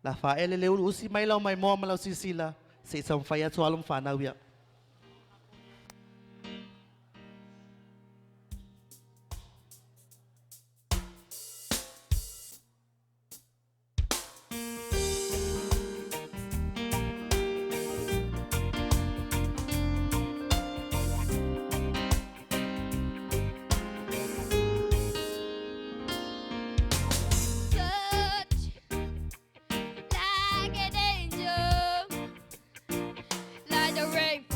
S4: Lafaele Leulu usi mai lau maimoa ma lau silasila se i taumafai atu alo ma fanau ia.
S6: Touch like an angel, like the rain.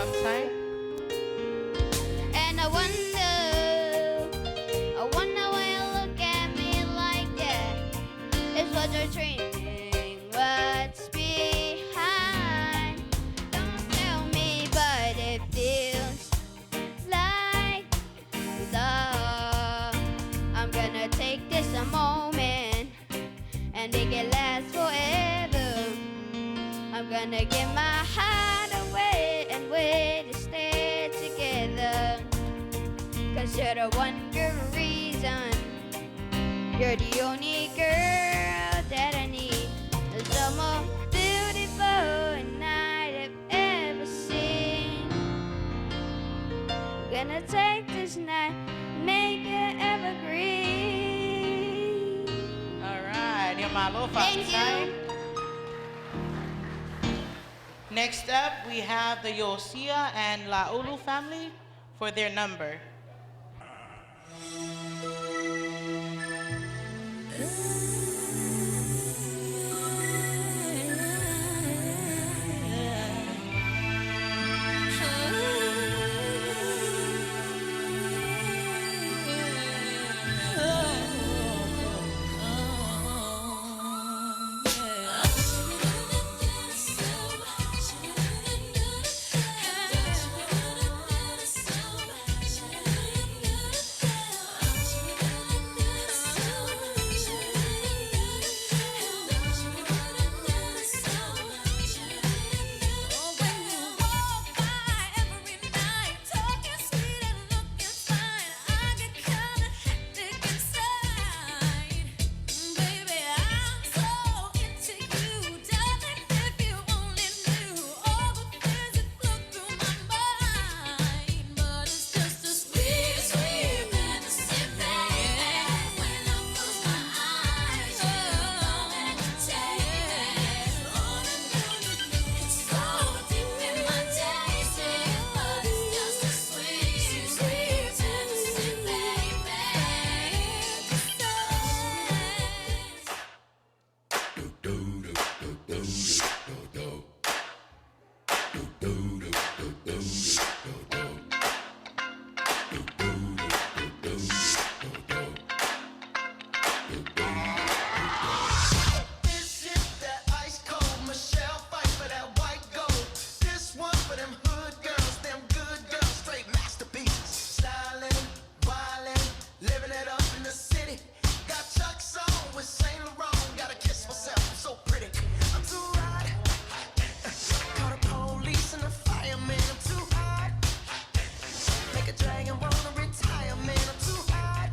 S5: Fa'afetai.
S6: And I wonder why you look at me like that. Is what you're dreaming, what's behind? Don't tell me, but it feels like love. I'm gonna take this a moment and make it last forever. I'm gonna give my heart away and wait to stay together. 'Cause you're the one good reason. You're the only girl that I need. The most beautiful night I've ever seen. Gonna take this night, make it evergreen.
S5: All right, ia malo,
S6: Thank
S5: fa'afetai.
S6: you.
S5: Next up, we have the Yosia and Laulu family for their number.
S10: This is that ice cold Michelle fight for that white gold. This one for them hood girls, them good girls, straight masterpieces. Stylin', wildin', living it up in the city. Got Chuck's on with Saint Laurent. Gotta kiss myself, I'm so pretty. I'm too hot. Call the police and the fireman. I'm too hot. Make a dragon wanna retire, man. I'm too hot.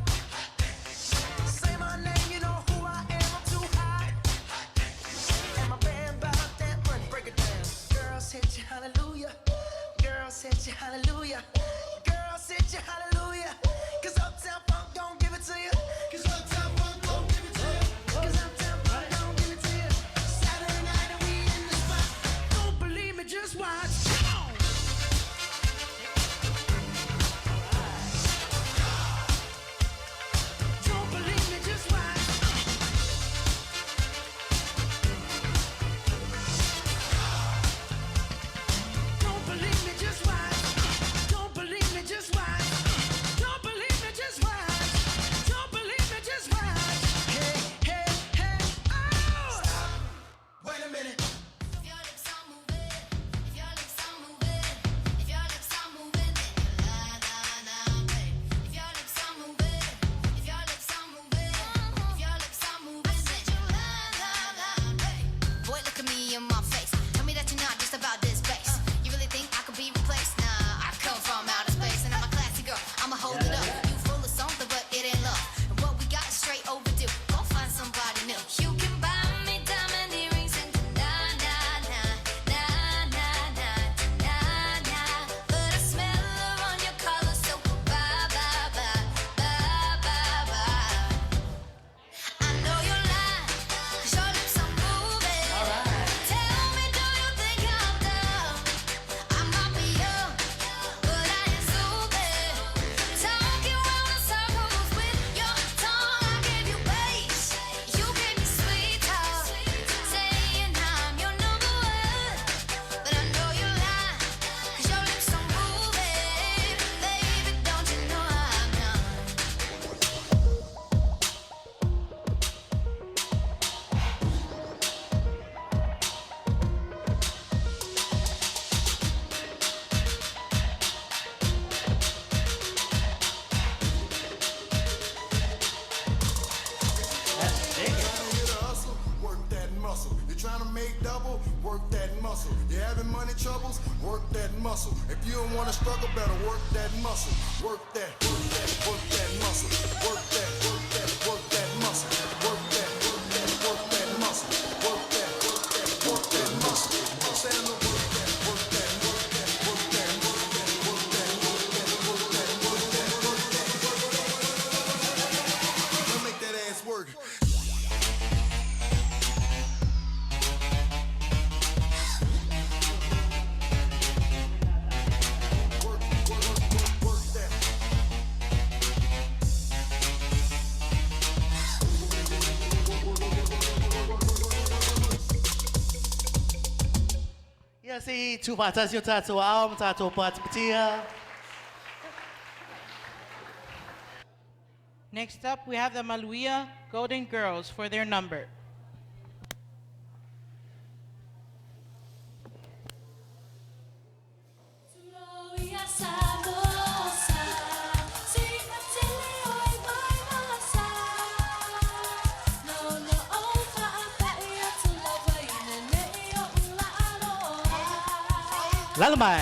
S10: Say my name, you know who I am. I'm too hot. And my band 'bout that money, break it down. Girls hit you, hallelujah. Girls hit you, hallelujah. Girls hit you, hallelujah. 'Cause Uptown Funk don't give it to you. 'Cause Uptown Funk don't give it to you. 'Cause Uptown Funk don't give it to you. Saturday night and we in the spot. Don't believe me, just watch. Come on. Don't believe me, just watch. Don't believe me, just watch. Don't believe me, just watch.
S11: muscle. You're trying to make double, work that muscle. You're having money troubles, work that muscle. If you don't wanna struggle, better work that muscle. Work that, work that, work that muscle. Work that, work that, work that muscle. Work that, work that, work that muscle. Work that, work that, work that muscle. Stand to work that, work that, work that, work that, work that, work that, work that, work that, work that, work that, work that. Now make that ass work. Work, work, work, work that.
S4: Ia se i tuufaatasi o tatou aao ma tatou patipatia.
S5: Next up, we have the Maluia Golden Girls for their number.
S4: Lalo mai.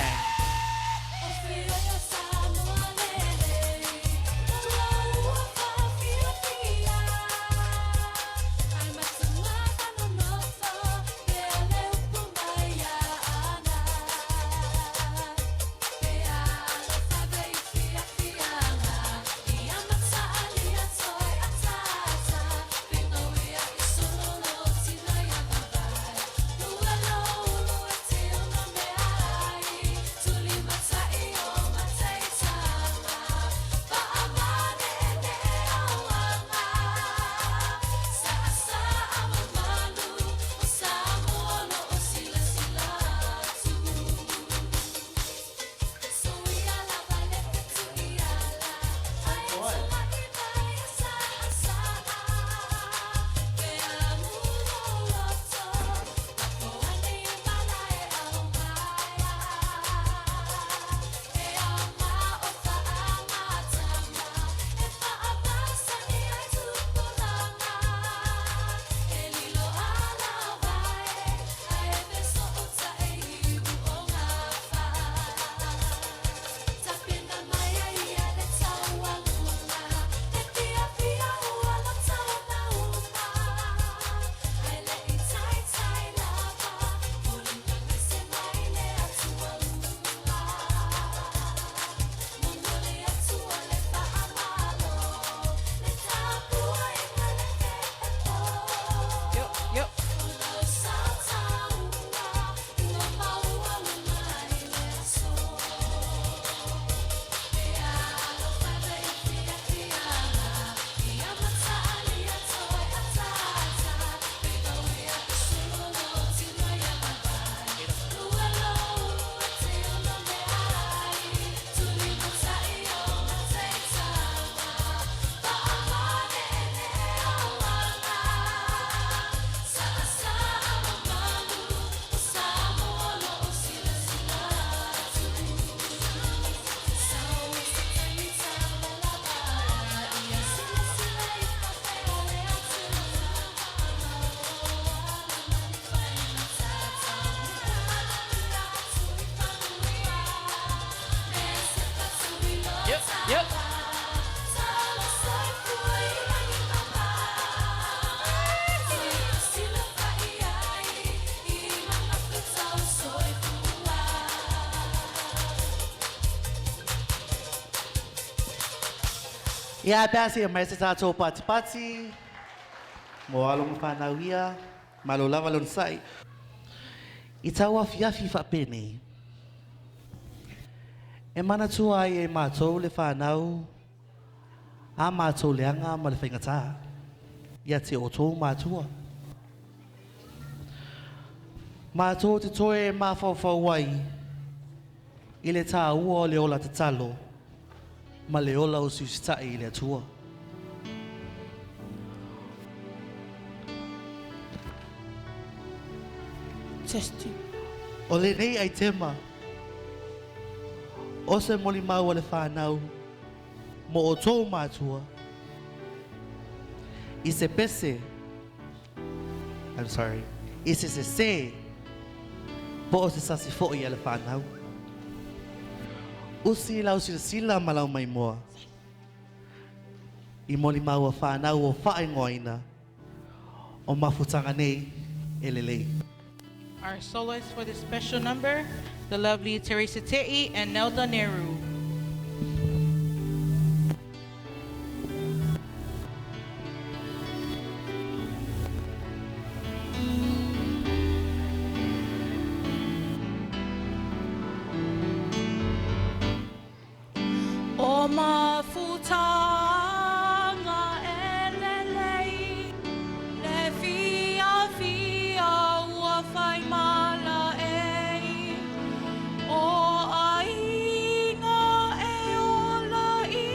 S5: Yep.
S2: Yep.
S4: Ia pe a se mai se tatou patipati. Mo alo ma whanau ia, malo lava lona sa'i. I tau afiafi faapenei. E manatua ai e matou le whanau, a matou leaga ma le faigatā. Ia te outou matua. Matou te toe mafaufau ai i le tāua o le ola tatalo ma le ola usiusita'i i le Atua.
S5: Testing.
S4: O lenei aitema, o se molimau a le whanau, mo outou matua, i se pese, I'm sorry. I se sesē po o se sasi foʻi a le fanau. Usi lau silasila ma lau maimoa. I molimau a fanau o faaigoaina o mafutaga nei e lelei.
S5: Our soloists for this special number, the lovely Teresa Te'i and Nelda Nehru.
S3: O mafutanga e lelei, le fia fia ua whai mala e. O aiga e ola i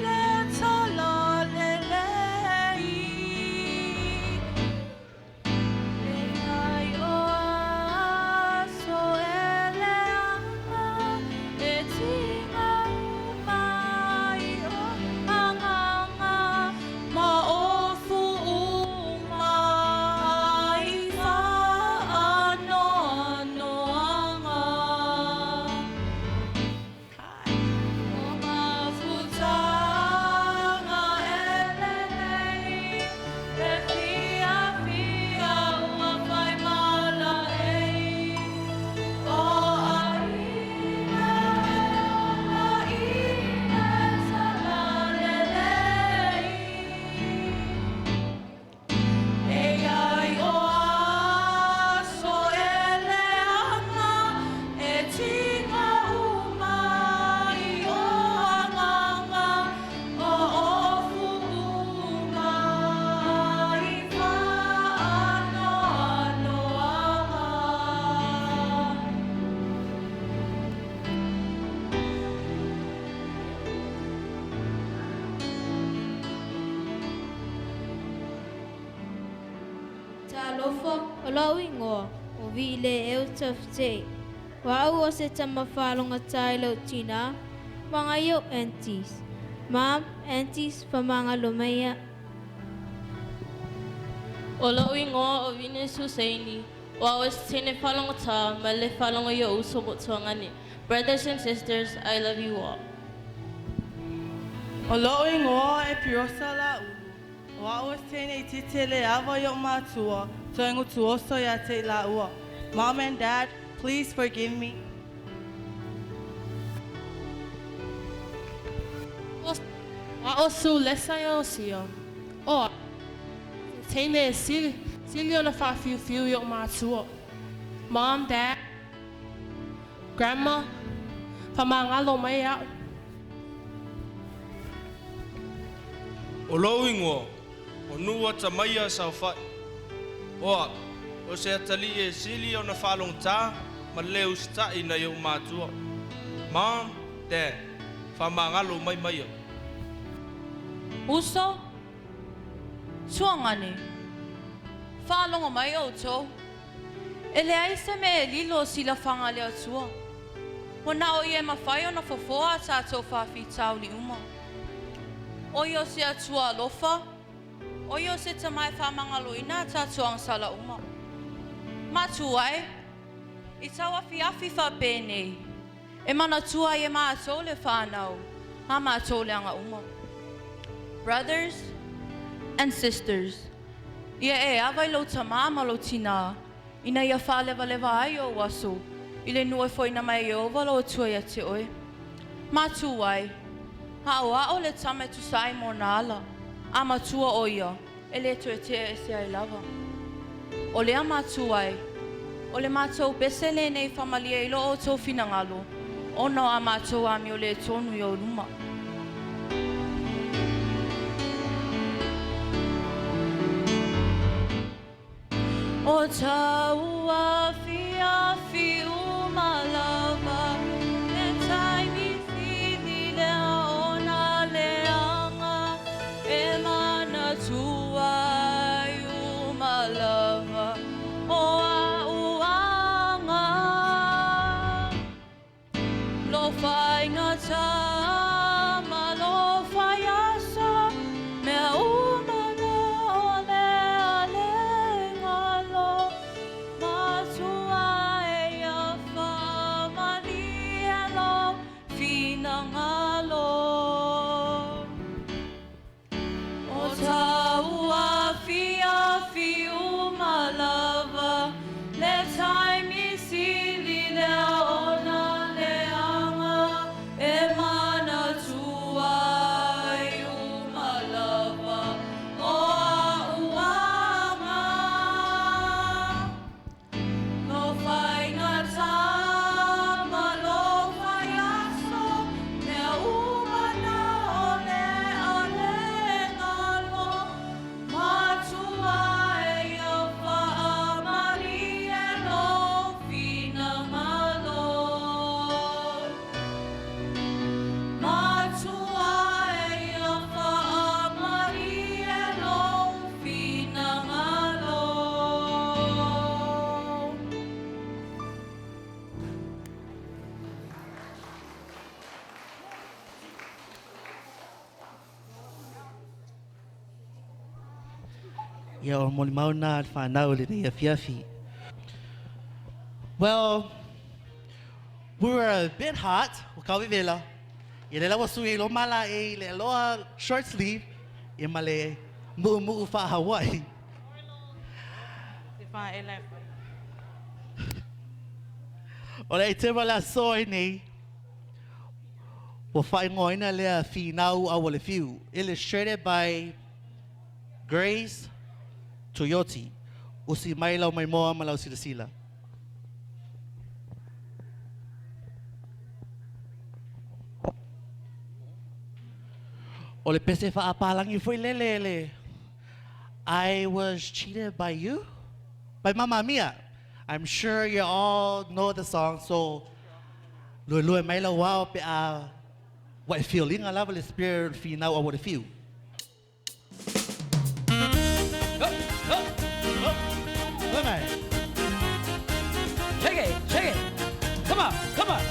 S3: le tala lelei. E ai o aso e le anga, e tinga umai o anganga, ma o fu'uma ai whaanoanoanga. O mafutanga e lelei, le fia fia ua whai mala e. O aiga e ola i le tala lelei. E ai o aso e le anga, e tinga umai o anganga, o ofu umai whaanoanoanga.
S6: Talofa, o lau ingoa, o vi le eu tafte. Wa au o se tama whalonga tai lau tina, mga yo aunties. Mom, aunties, pamanga lumaya.
S12: O lau ingoa o Vine Susaini, o au e se tene whalongata, ma le whalonga i o uso motuangane. Brothers and sisters, I love you all.
S13: O lou ingoa e Pirosa la ulu. O au e tēnei tite le awa i o mātua, toengu tuoso ia te la ua. Mom and Dad, please forgive me.
S14: Wa o su lesa i o sio. O, tēnei sili o na whawhiu i o mātua. Mom, Dad, Grandma, whamangalo mai au.
S15: O lou ingoa, o nua tamaia saofai. Oa, o se atali e sili o na whalongta, ma le usita'i na i o mātua. Mom, Dad, whamangalo mai mai au.
S12: Uso, tuangane, whalongo mai o tau. E le ai se me e lilo o sila whanga le atua. Wana o ie mawhai o na fofoa a tātou whawhi tauli uma. O i o se atua alofa, o i o se tamai whamangaloina a tātou ang sala uma. Mātua e, i tau awhi awhi wha pēnei. E mana tua i e mātou le whānau, a mātou le anga uma. Brothers and sisters, ia e awa i lau tamā ma lau tina, ina ia whaalewalewa ai o waso, i le nue foi na mai e ova lau atua ia te oe. Mātua ai, ha o ao le tame tu sai mo nā ala, a matua o ia, e le toe te e se ai lava. O lea mātua ai, o le mātou pese le nei whamalia i lo o tō whinangalo, o no a mātou a mi o le tōnu i o luma. O tau awhi awhi umalava, le taimi whili le ona le anga, e mana tuai umalava, o a uanga. Lo whainga tama, lo whai asa, mea umana o le ale ngalo.
S4: Ia o moli mauna le whanau le nei afiafi. Well, we were a bit hot, o kawe vela. Ia le lawa sui lo mala e le aloha short sleeve, ia ma le mu'u mu'u wha Hawaii. O le te wala soe nei, wa whaingoina lea whinau a wale whiu, illustrated by Grace Toyoti, usi mai lau mai moa ma lau sila sila. O le pese whaapalangi fui lele le. I was cheated by you? By Mamma Mia. I'm sure you all know the song, so lue lue mai lau wao pe a what feeling a lava le spirit whinau a wale whiu.
S8: Check it, check it. Come on, come on.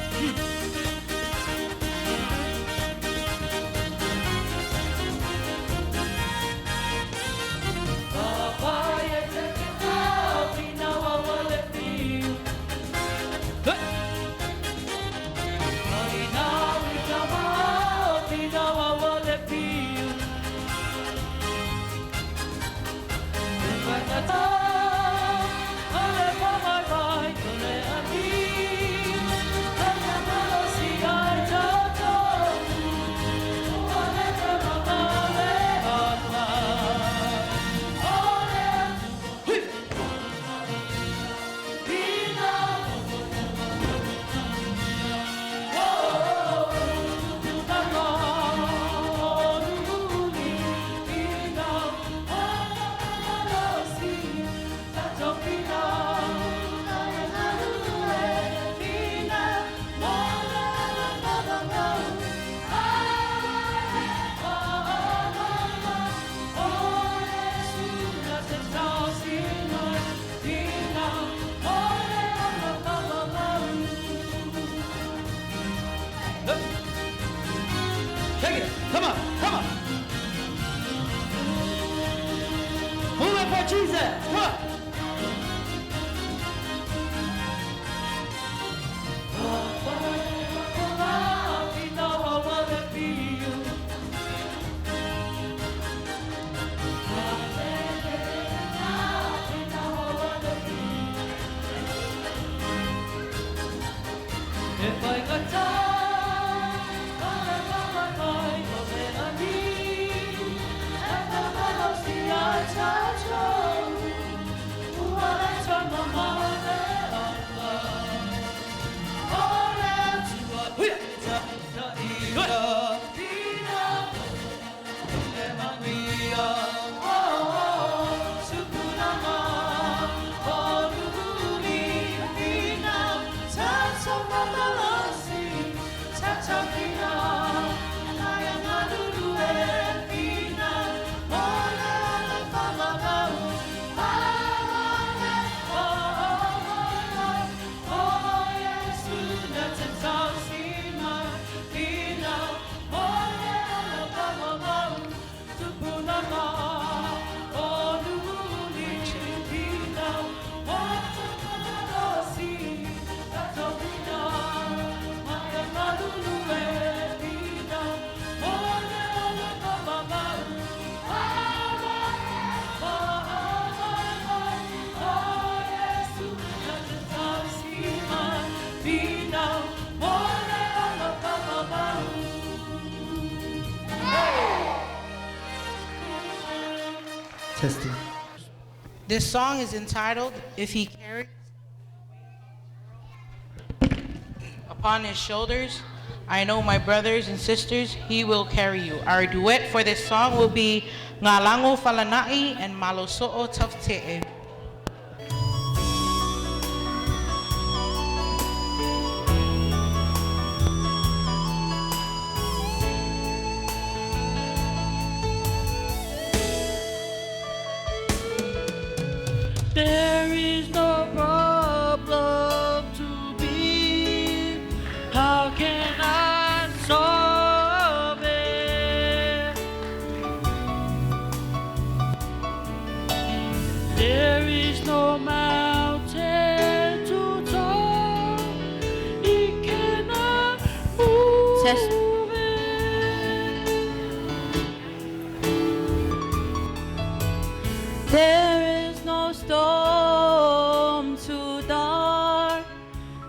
S8: Check it. Come on, come on. Move it for Jesus. Come on. If I got time,
S4: Testing.
S5: This song is entitled, If He Carries Upon His Shoulders, I know my brothers and sisters, He will carry you. Our duet for this song will be Ngalango Falanai and Maloso'o Tafte'e.
S8: There is no problem to be. How can I solve it?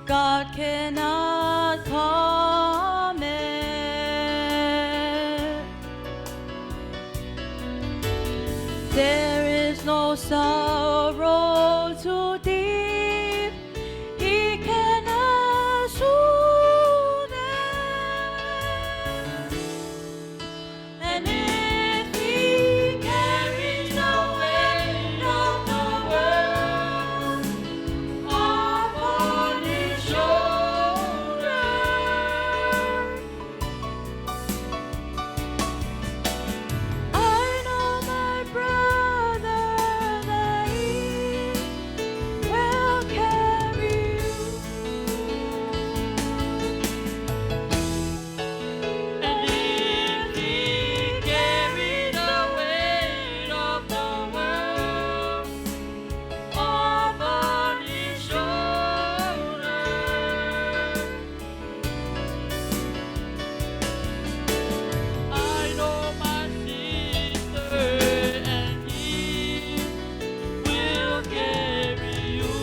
S12: God cannot calm it. There is no sorrow too deep, He cannot soothe it. And if He carries the weight of the world upon His shoulder, I know my brother that He will carry you.
S15: And if He carried the weight of the world upon His shoulder, I know my sister, and He will carry you.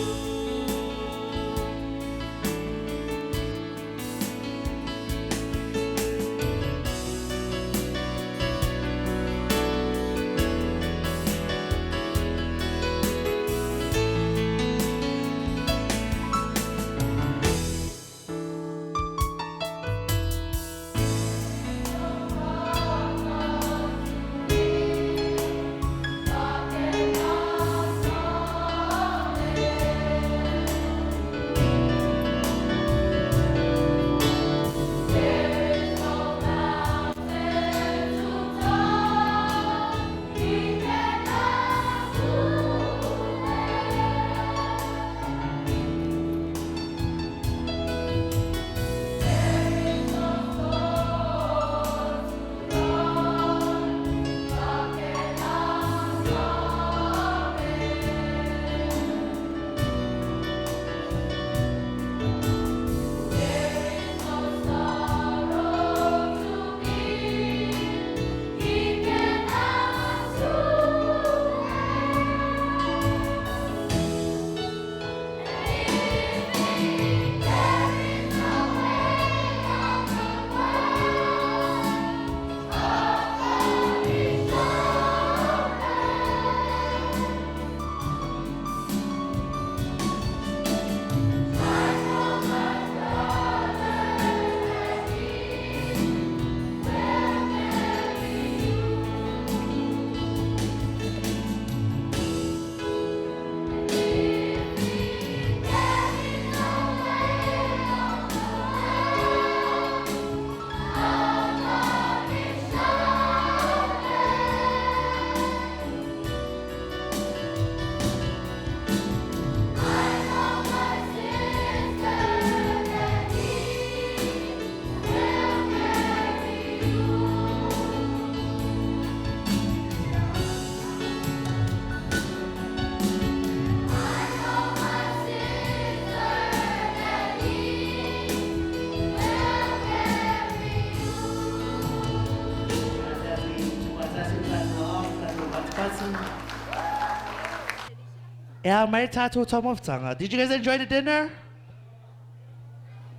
S4: Yeah, my tattoo taumafataga. Did you guys enjoy the dinner?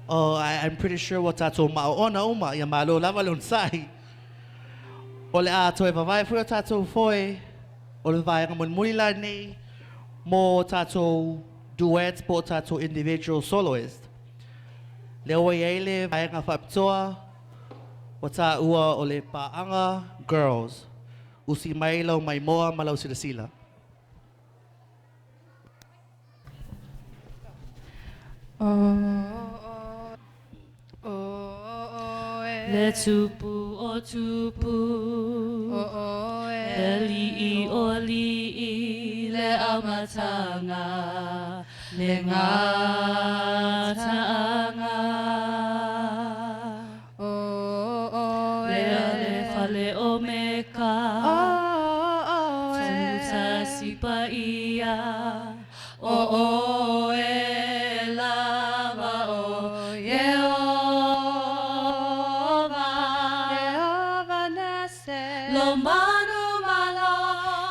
S4: Oh, I'm pretty sure wa tātou ma'o ona uma ia malo lava le onosai. O le a toe vavae foi o tātou foe, o le vaega mulimuli lenei mo tātou duets po o tātou individual soloist. Lea ua i ai le vaega faapitoa, ua tāua o le paaga girls. Usi mai lau maimoa ma lau silasila.
S8: Le tupu o tupu, le li'i o li'i, le amataga, le gata'aga. Le alefa le omeka, tutasi paia, o oe lava o Yehova.
S3: Yehova Nese,
S8: Lo manu malo,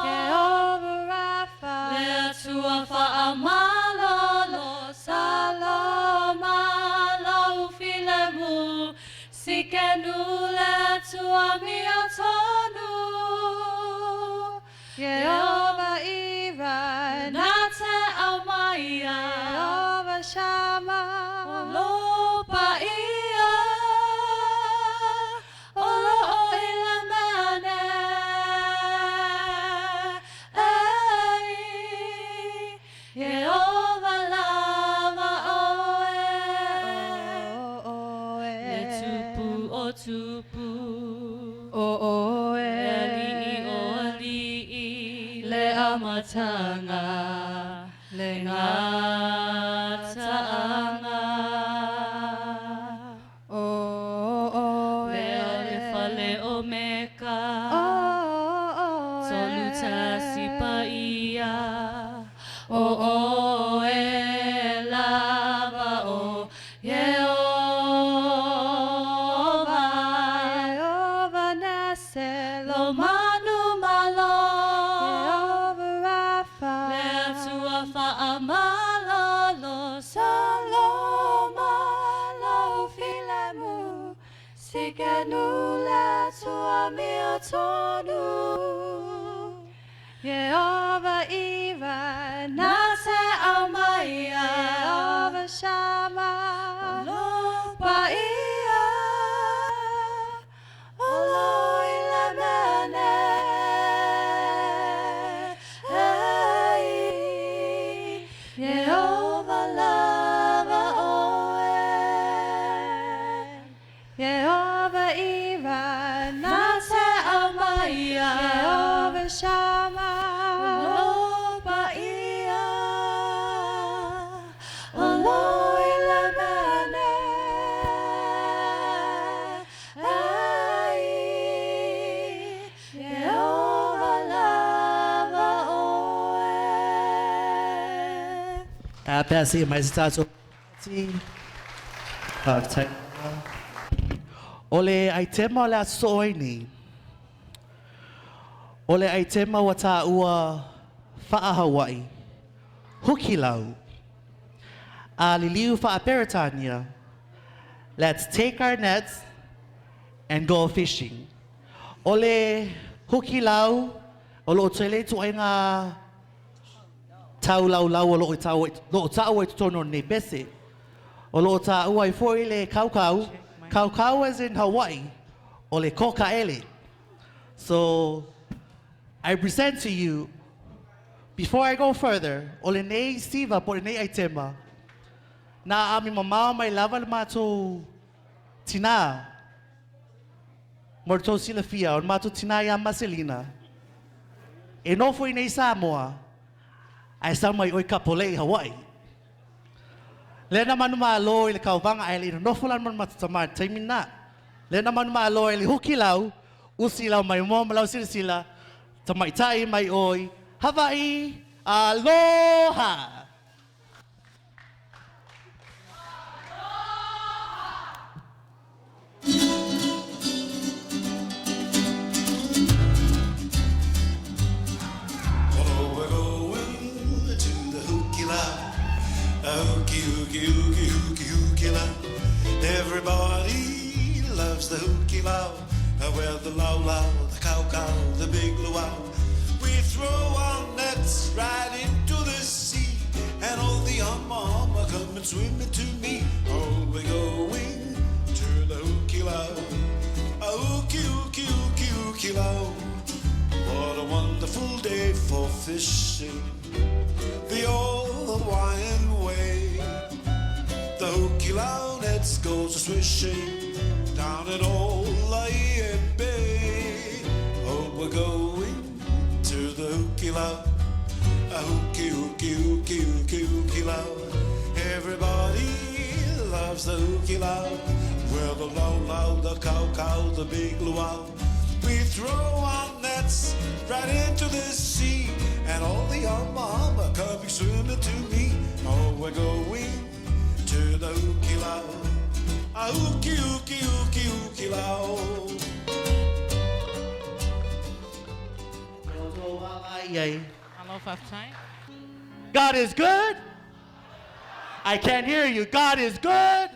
S3: Yehova Rapha,
S8: le Atua fa'amalolo, Salome. amatanga le gata'aga.
S3: O
S8: Lea le fale o Meka,
S3: O
S8: tolu tasi paia, o oe lava o Ieova.
S3: Jehovah Nesse,
S8: Lo manu malo,
S3: Jehovah Rapha,
S8: le Atua fa'amalalo,
S3: Saloma lau filemu, Sikenu le Atua mea tonu. Jehovah Ira,
S8: na se aumaia,
S3: Jehovah Shammah,
S8: lo
S3: Paia, o lo i le mene, ei, Jehovah lava oe. Jehovah Ira,
S8: na se aumaia,
S3: Jehovah Shammah,
S8: lo paia, o lo i le mene, ei, Jehovah lava oe.
S4: Apesi mai se tatou ti. Fa'afetai. O le aitema o le aso so'o ai nei. O le aitema ua tāua fa'aHaua'i. Hukilau. A liliu fa'aperetania. Let's take our nets and go fishing. O le hukilau, o lo'o tele tu'aiga taulaulau o lo'o tau lo'o ta'u ai totonu o lenei pese. O lo'o tāua ai fo'i le kaukau, kaukau as in Hawaii, o le koka'ele. So, I present to you, before I go further, o lenei siva po o lenei aitema, na ami mamao mai lava le matou tinā, mo le tou silafia, o le matou tinā ia Maselina. E nofo i nei Samoa, ae sau mai oi Kapolei, Hawaii. Le na manu malo i le kauvaga ae le ina nofo lana ma le matou tamā i le taimi lena. Le na manu malo i le hukilau, usi lau mai moa ma lau silasila, tamaitai mai oi, Hawaii, aloha!
S16: Oh, we're going to the hukilau. A hooky, hooky, hooky, hooky, hukilau. Everybody loves the hukilau. Where the lau lau, the cow cow, the big luau. We throw our nets right into the sea, and all the humma humma come and swimming to me. Oh, we're going to the hukilau. A hooky, hooky, hooky, hukilau. What a wonderful day for fishing. The old Hawaiian way. The hukilau nets goes a swishing down at old Laie Bay. Oh, we're going to the hukilau. A hooky, hooky, hooky, hooky, hukilau. Everybody loves the hukilau. Where the low low, the cow cow, the big luau. We throw our nets right into the sea, and all the humma humma coming swimming to me. Oh, we're going to the hukilau. A hooky, hooky, hooky, hukilau.
S4: Ai.
S5: Alo fa'afetai.
S4: God is good. I can't hear you. God is good.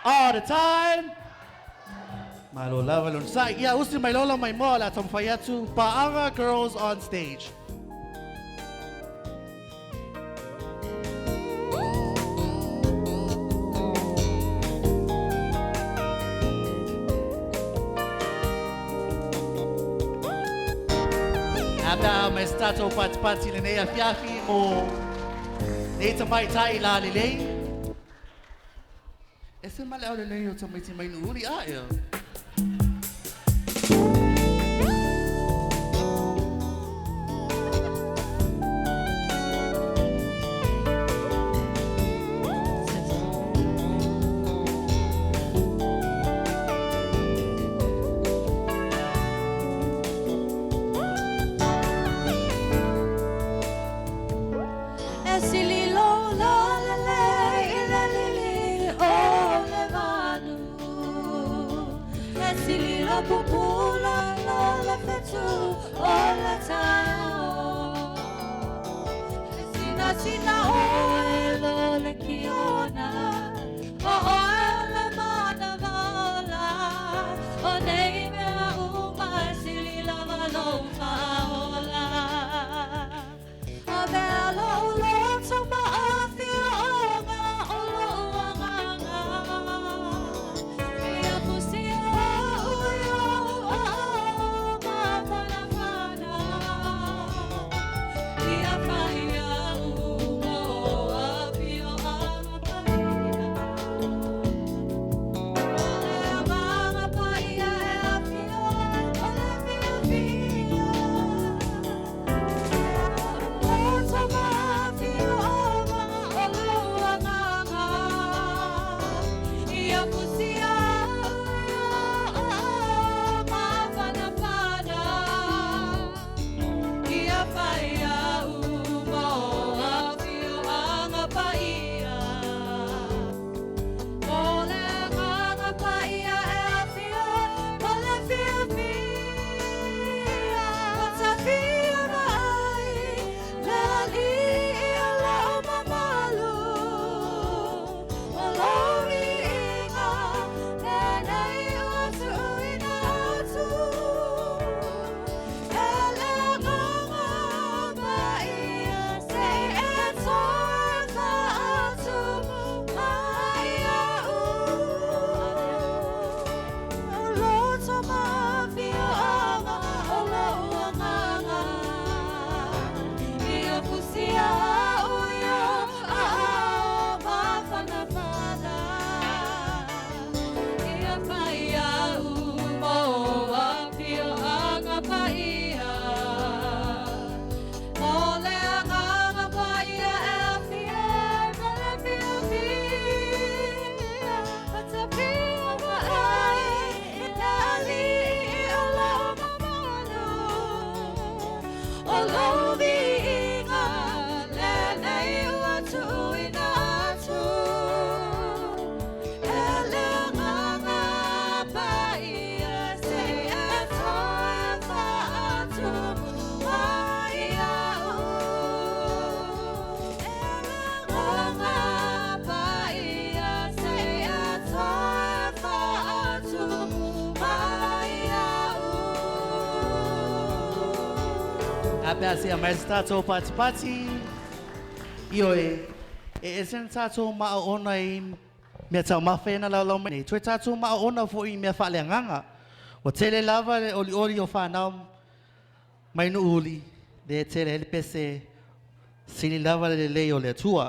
S4: All the time. Malo lava lon sai. Ia usi mai lola mai moa la taumafai atu. Pa'aga girls on stage. Ata mai se tatou patipati i lenei afiafi mo nei tamaitai lalelei. E se ma le au lenei o tamaiti mai Nuuuli a ea. Ape ase a mai se tātou patipati. Ioe, e ese na tātou maa ona i mea tau mawhena lau lau mai nei. Toe tātou maa ona fo i mea whaale nganga. O tele lava le oli oli o whanau mai nu uli. Le tele hele pese sili lava le lei o le atua.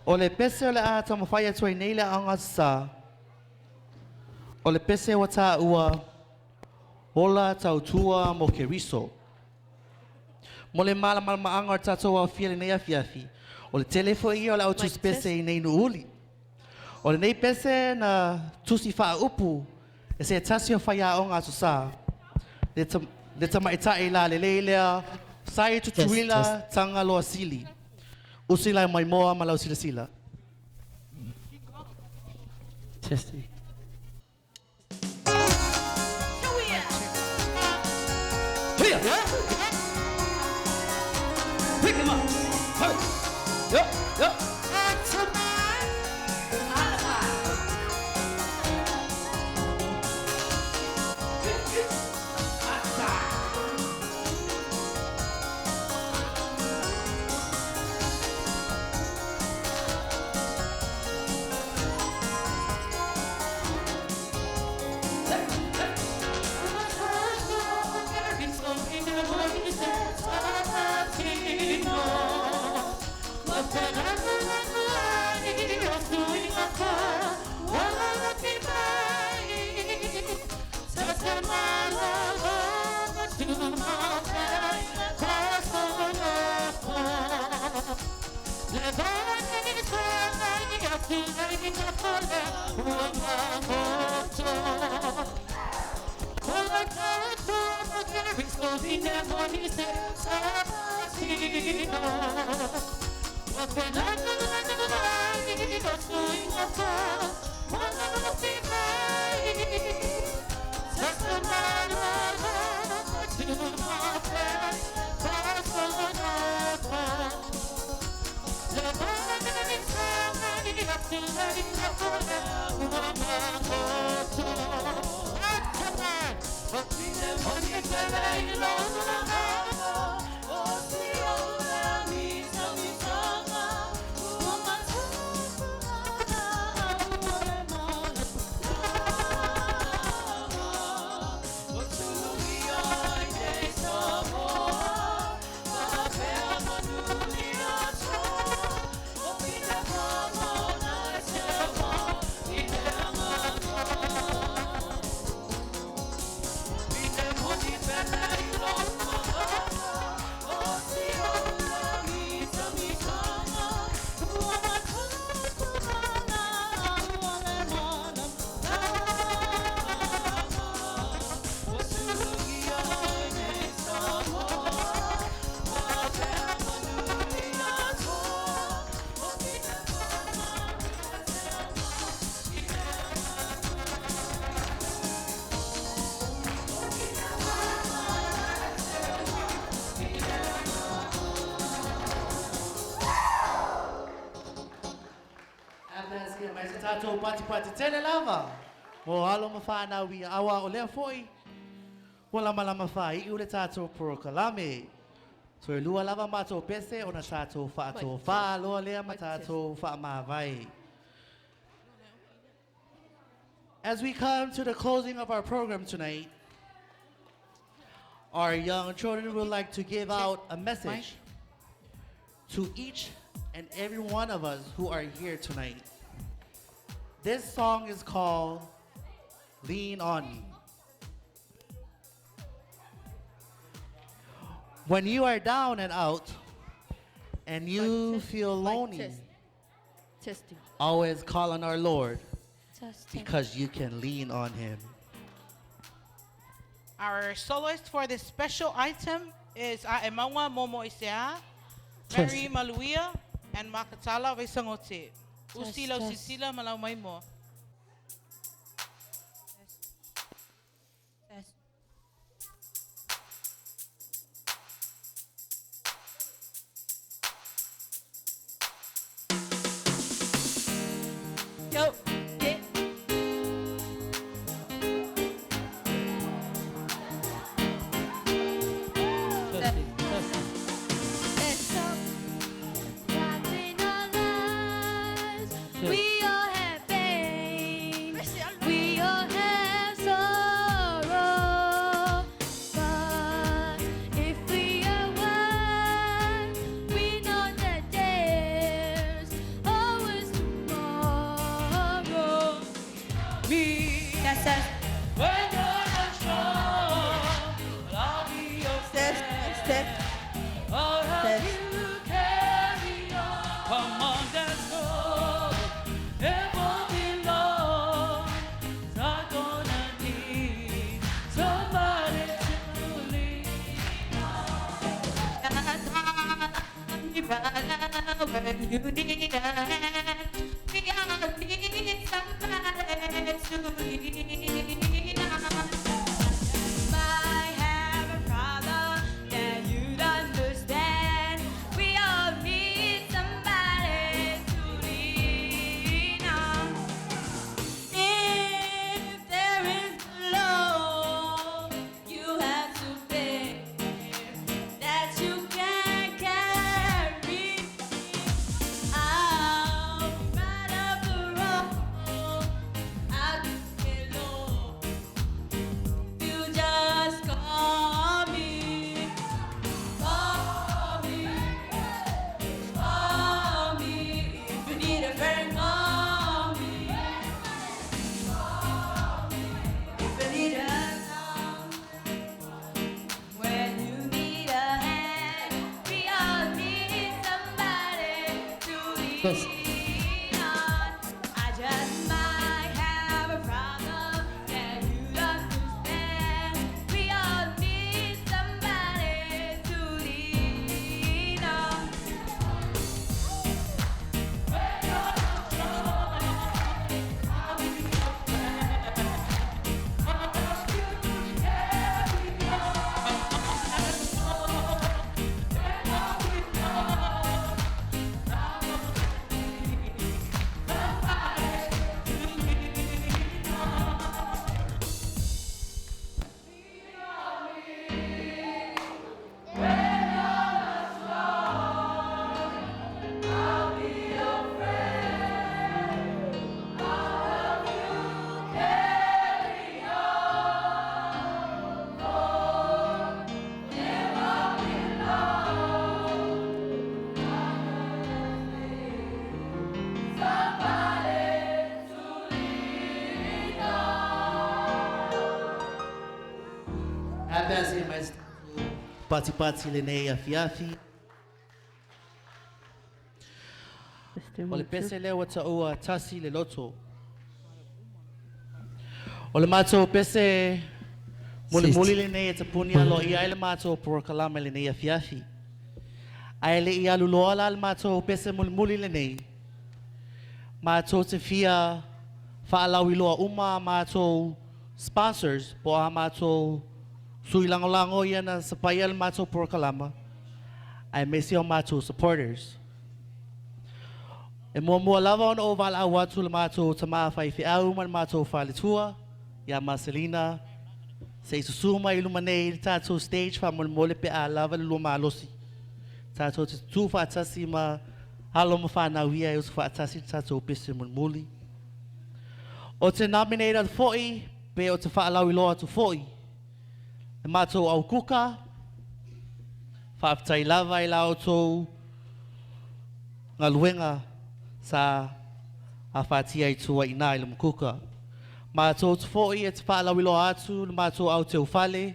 S4: O le pese o le a tamawhai atu ai nei le anga sa. O le pese o tā ua ola tautua mo ke riso. Mo le mala mala maanga o tātou au fia le nei afiafi. O le telefo ia o le au tusi pese i nei nuuli. O le nei pese na tusi wha upu e se tasi o whai aonga atu sa. Le tamaitai la le leilea sai tutuila tanga loa sili. Usila mai moa ma lau sila sila.
S9: Testing.
S17: Pick him up. Hey. Yup, yup.
S4: Tātou pati pati tele lava. Mo alo ma whanau i awa o lea foi. Ua lama lama wha i ule tātou porokalame. So e lua lava mātou pese o na tātou whaatou whaaloa lea ma tātou whaamāwai. As we come to the closing of our program tonight, our young children would like to give out a message to each and every one of us who are here tonight. This song is called Lean On Me. When you are down and out and you feel lonely,
S12: Testing.
S4: always call on our Lord
S12: Testing.
S4: because you can lean on him.
S5: Our soloist for this special item is Aemaua Momo Isea, Mary Maluia, and Makatala Vesangote. Usila usisila malau mai mo.
S12: Test. Yo, get.
S3: We all have pain. We all have sorrow. But if we are one, we know that there's always tomorrow.
S8: Me.
S3: That says,
S8: When you're not strong, I'll be your
S13: Step,
S8: friend.
S13: step,
S8: I'll help
S13: step.
S8: you carry on. Come on, let's go. It won't be long. I'm gonna need somebody to lean
S3: When you need a hand, we all need somebody to lean on. Might have a problem that you'd understand. We all need somebody to lean on. If there is a load you have to bear that you can't carry, I'll be right up the road. I'll get low. You just call me, call me, call me. If you need a friend, call me. If you need a hand, when you need a hand, we all need somebody to lean on. I just might have a problem that you'd understand. We all need somebody to lean on.
S4: Apesi mai patipati lenei afiafi. O le pese lea ua taua tasi le loto. O le matou pese mulimuli lenei e tapuni aloaia ai le matou porokalama lenei afiafi. Ae le'i aluloa la le matou pese mulimuli lenei. Matou te fia faalauiloa uma a matou sponsors po o a matou sui lagolago ia na sapaia le matou porokalama aemaise o matou supporters. E muamua lava ona ou valaau atu le matou tamā faifeau ma le matou faletua ia Marcelina se'i susū mai i luma nei i le tatou stage faamolemole pe a lava le lua malosi. Tatou te tutū faatasi ma alo ma fanau ia e usu faatasi le tatou pese mulimuli. O te nominate atu fo'i pe o te faalauiloa atu fo'i le matou aukuka, faafetai lava i la outou galuega sa afatia i tua i ina i le mukuka. Matou te fo'i e te faalauiloa atu le matou au teufale,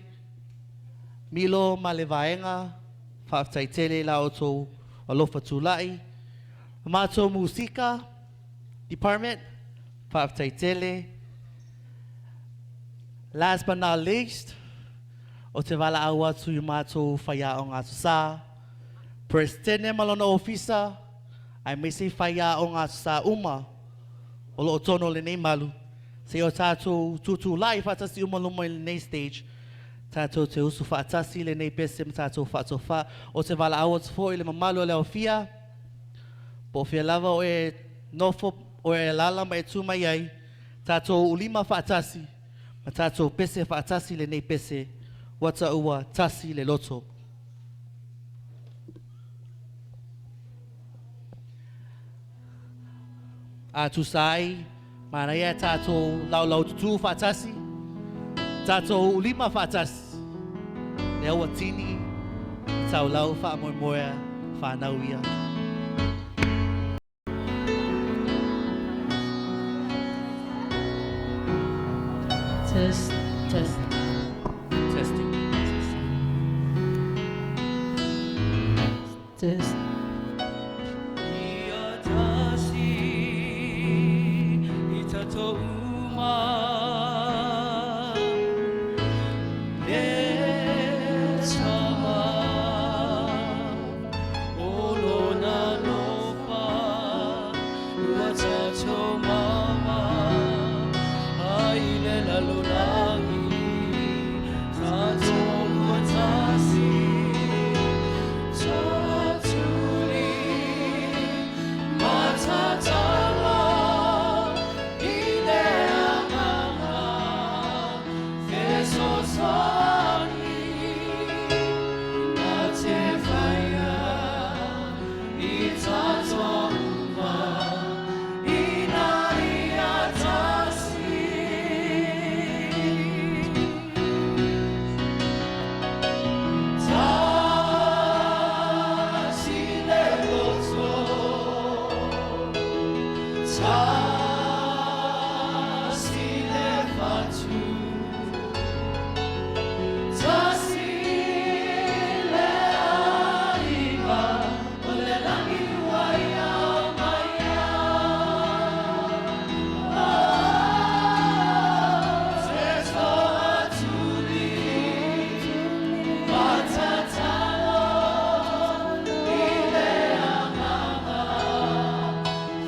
S4: Milo ma le vaega, faafetai tele i la outou alofa tulai. Le matou musika department, faafetai tele. Last but not least, o te valaau atu i matou faiaoga Aso Sa, Peresetene ma lona ofisa, aemaise faiaoga Aso Sa uma o loo totonu o lenei malu, seia o tatou tutulai faatasi uma luma i lenei stage, tatou te usu faatasi i lenei pese ma tatou faatofā. O te valaau atu foi i le mamalu o le aofia, po o fea lava o e nofo, o e alaala ma e tu mai ai, tatou ulima faatasi ma tatou pese faatasi lenei pese ua taua tasi le loto. A tusa ai, manaia tatou laulau tutū faatasi, tatou ulima faatasi. Lea ua tini i taulau faamoemoea fanau ia.
S8: Test, test.
S4: Testing.
S8: Test.
S18: Ia tasi i tatou uma le tama o lona alofa ua tatou maua ai le lalolagi tatou ua tasi tatuli matatalo i le agaga fesoasoani na te faia i tatou uma ina ia tasi. Tasi le loto, tasi le fatu, tasi le aiga, o le lagi ua ia mai Oh, te toatuli, matatalo i le agaga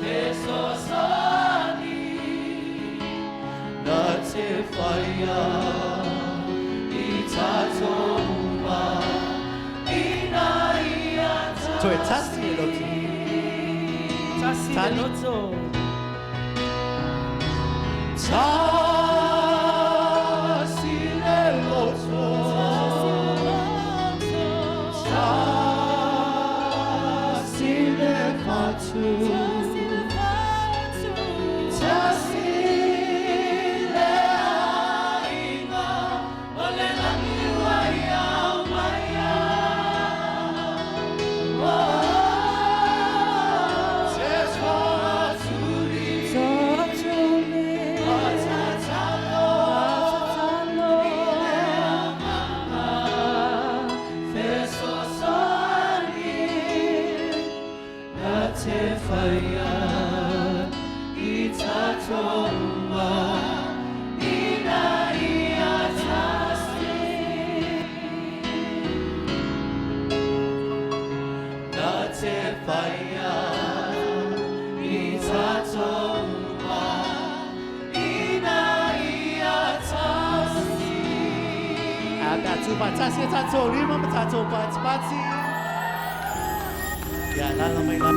S18: fesoasoani na te faia i tatou uma ina ia
S4: Toe tasi le loto.
S8: Tasi le
S4: Tani.
S8: loto.
S18: Tasi le loto, tasi le fatu, tasi le aiga, o le lagi ua ia mai Oh, te toatuli, matatalo, i le agaga fesoasoani na te faia i tatou uma ina ia tasi. Na te faia i tatou uma ina ia tasi.
S4: A tatou faatasi e tatou lima ma tatou patipati. Ia, lala mai la.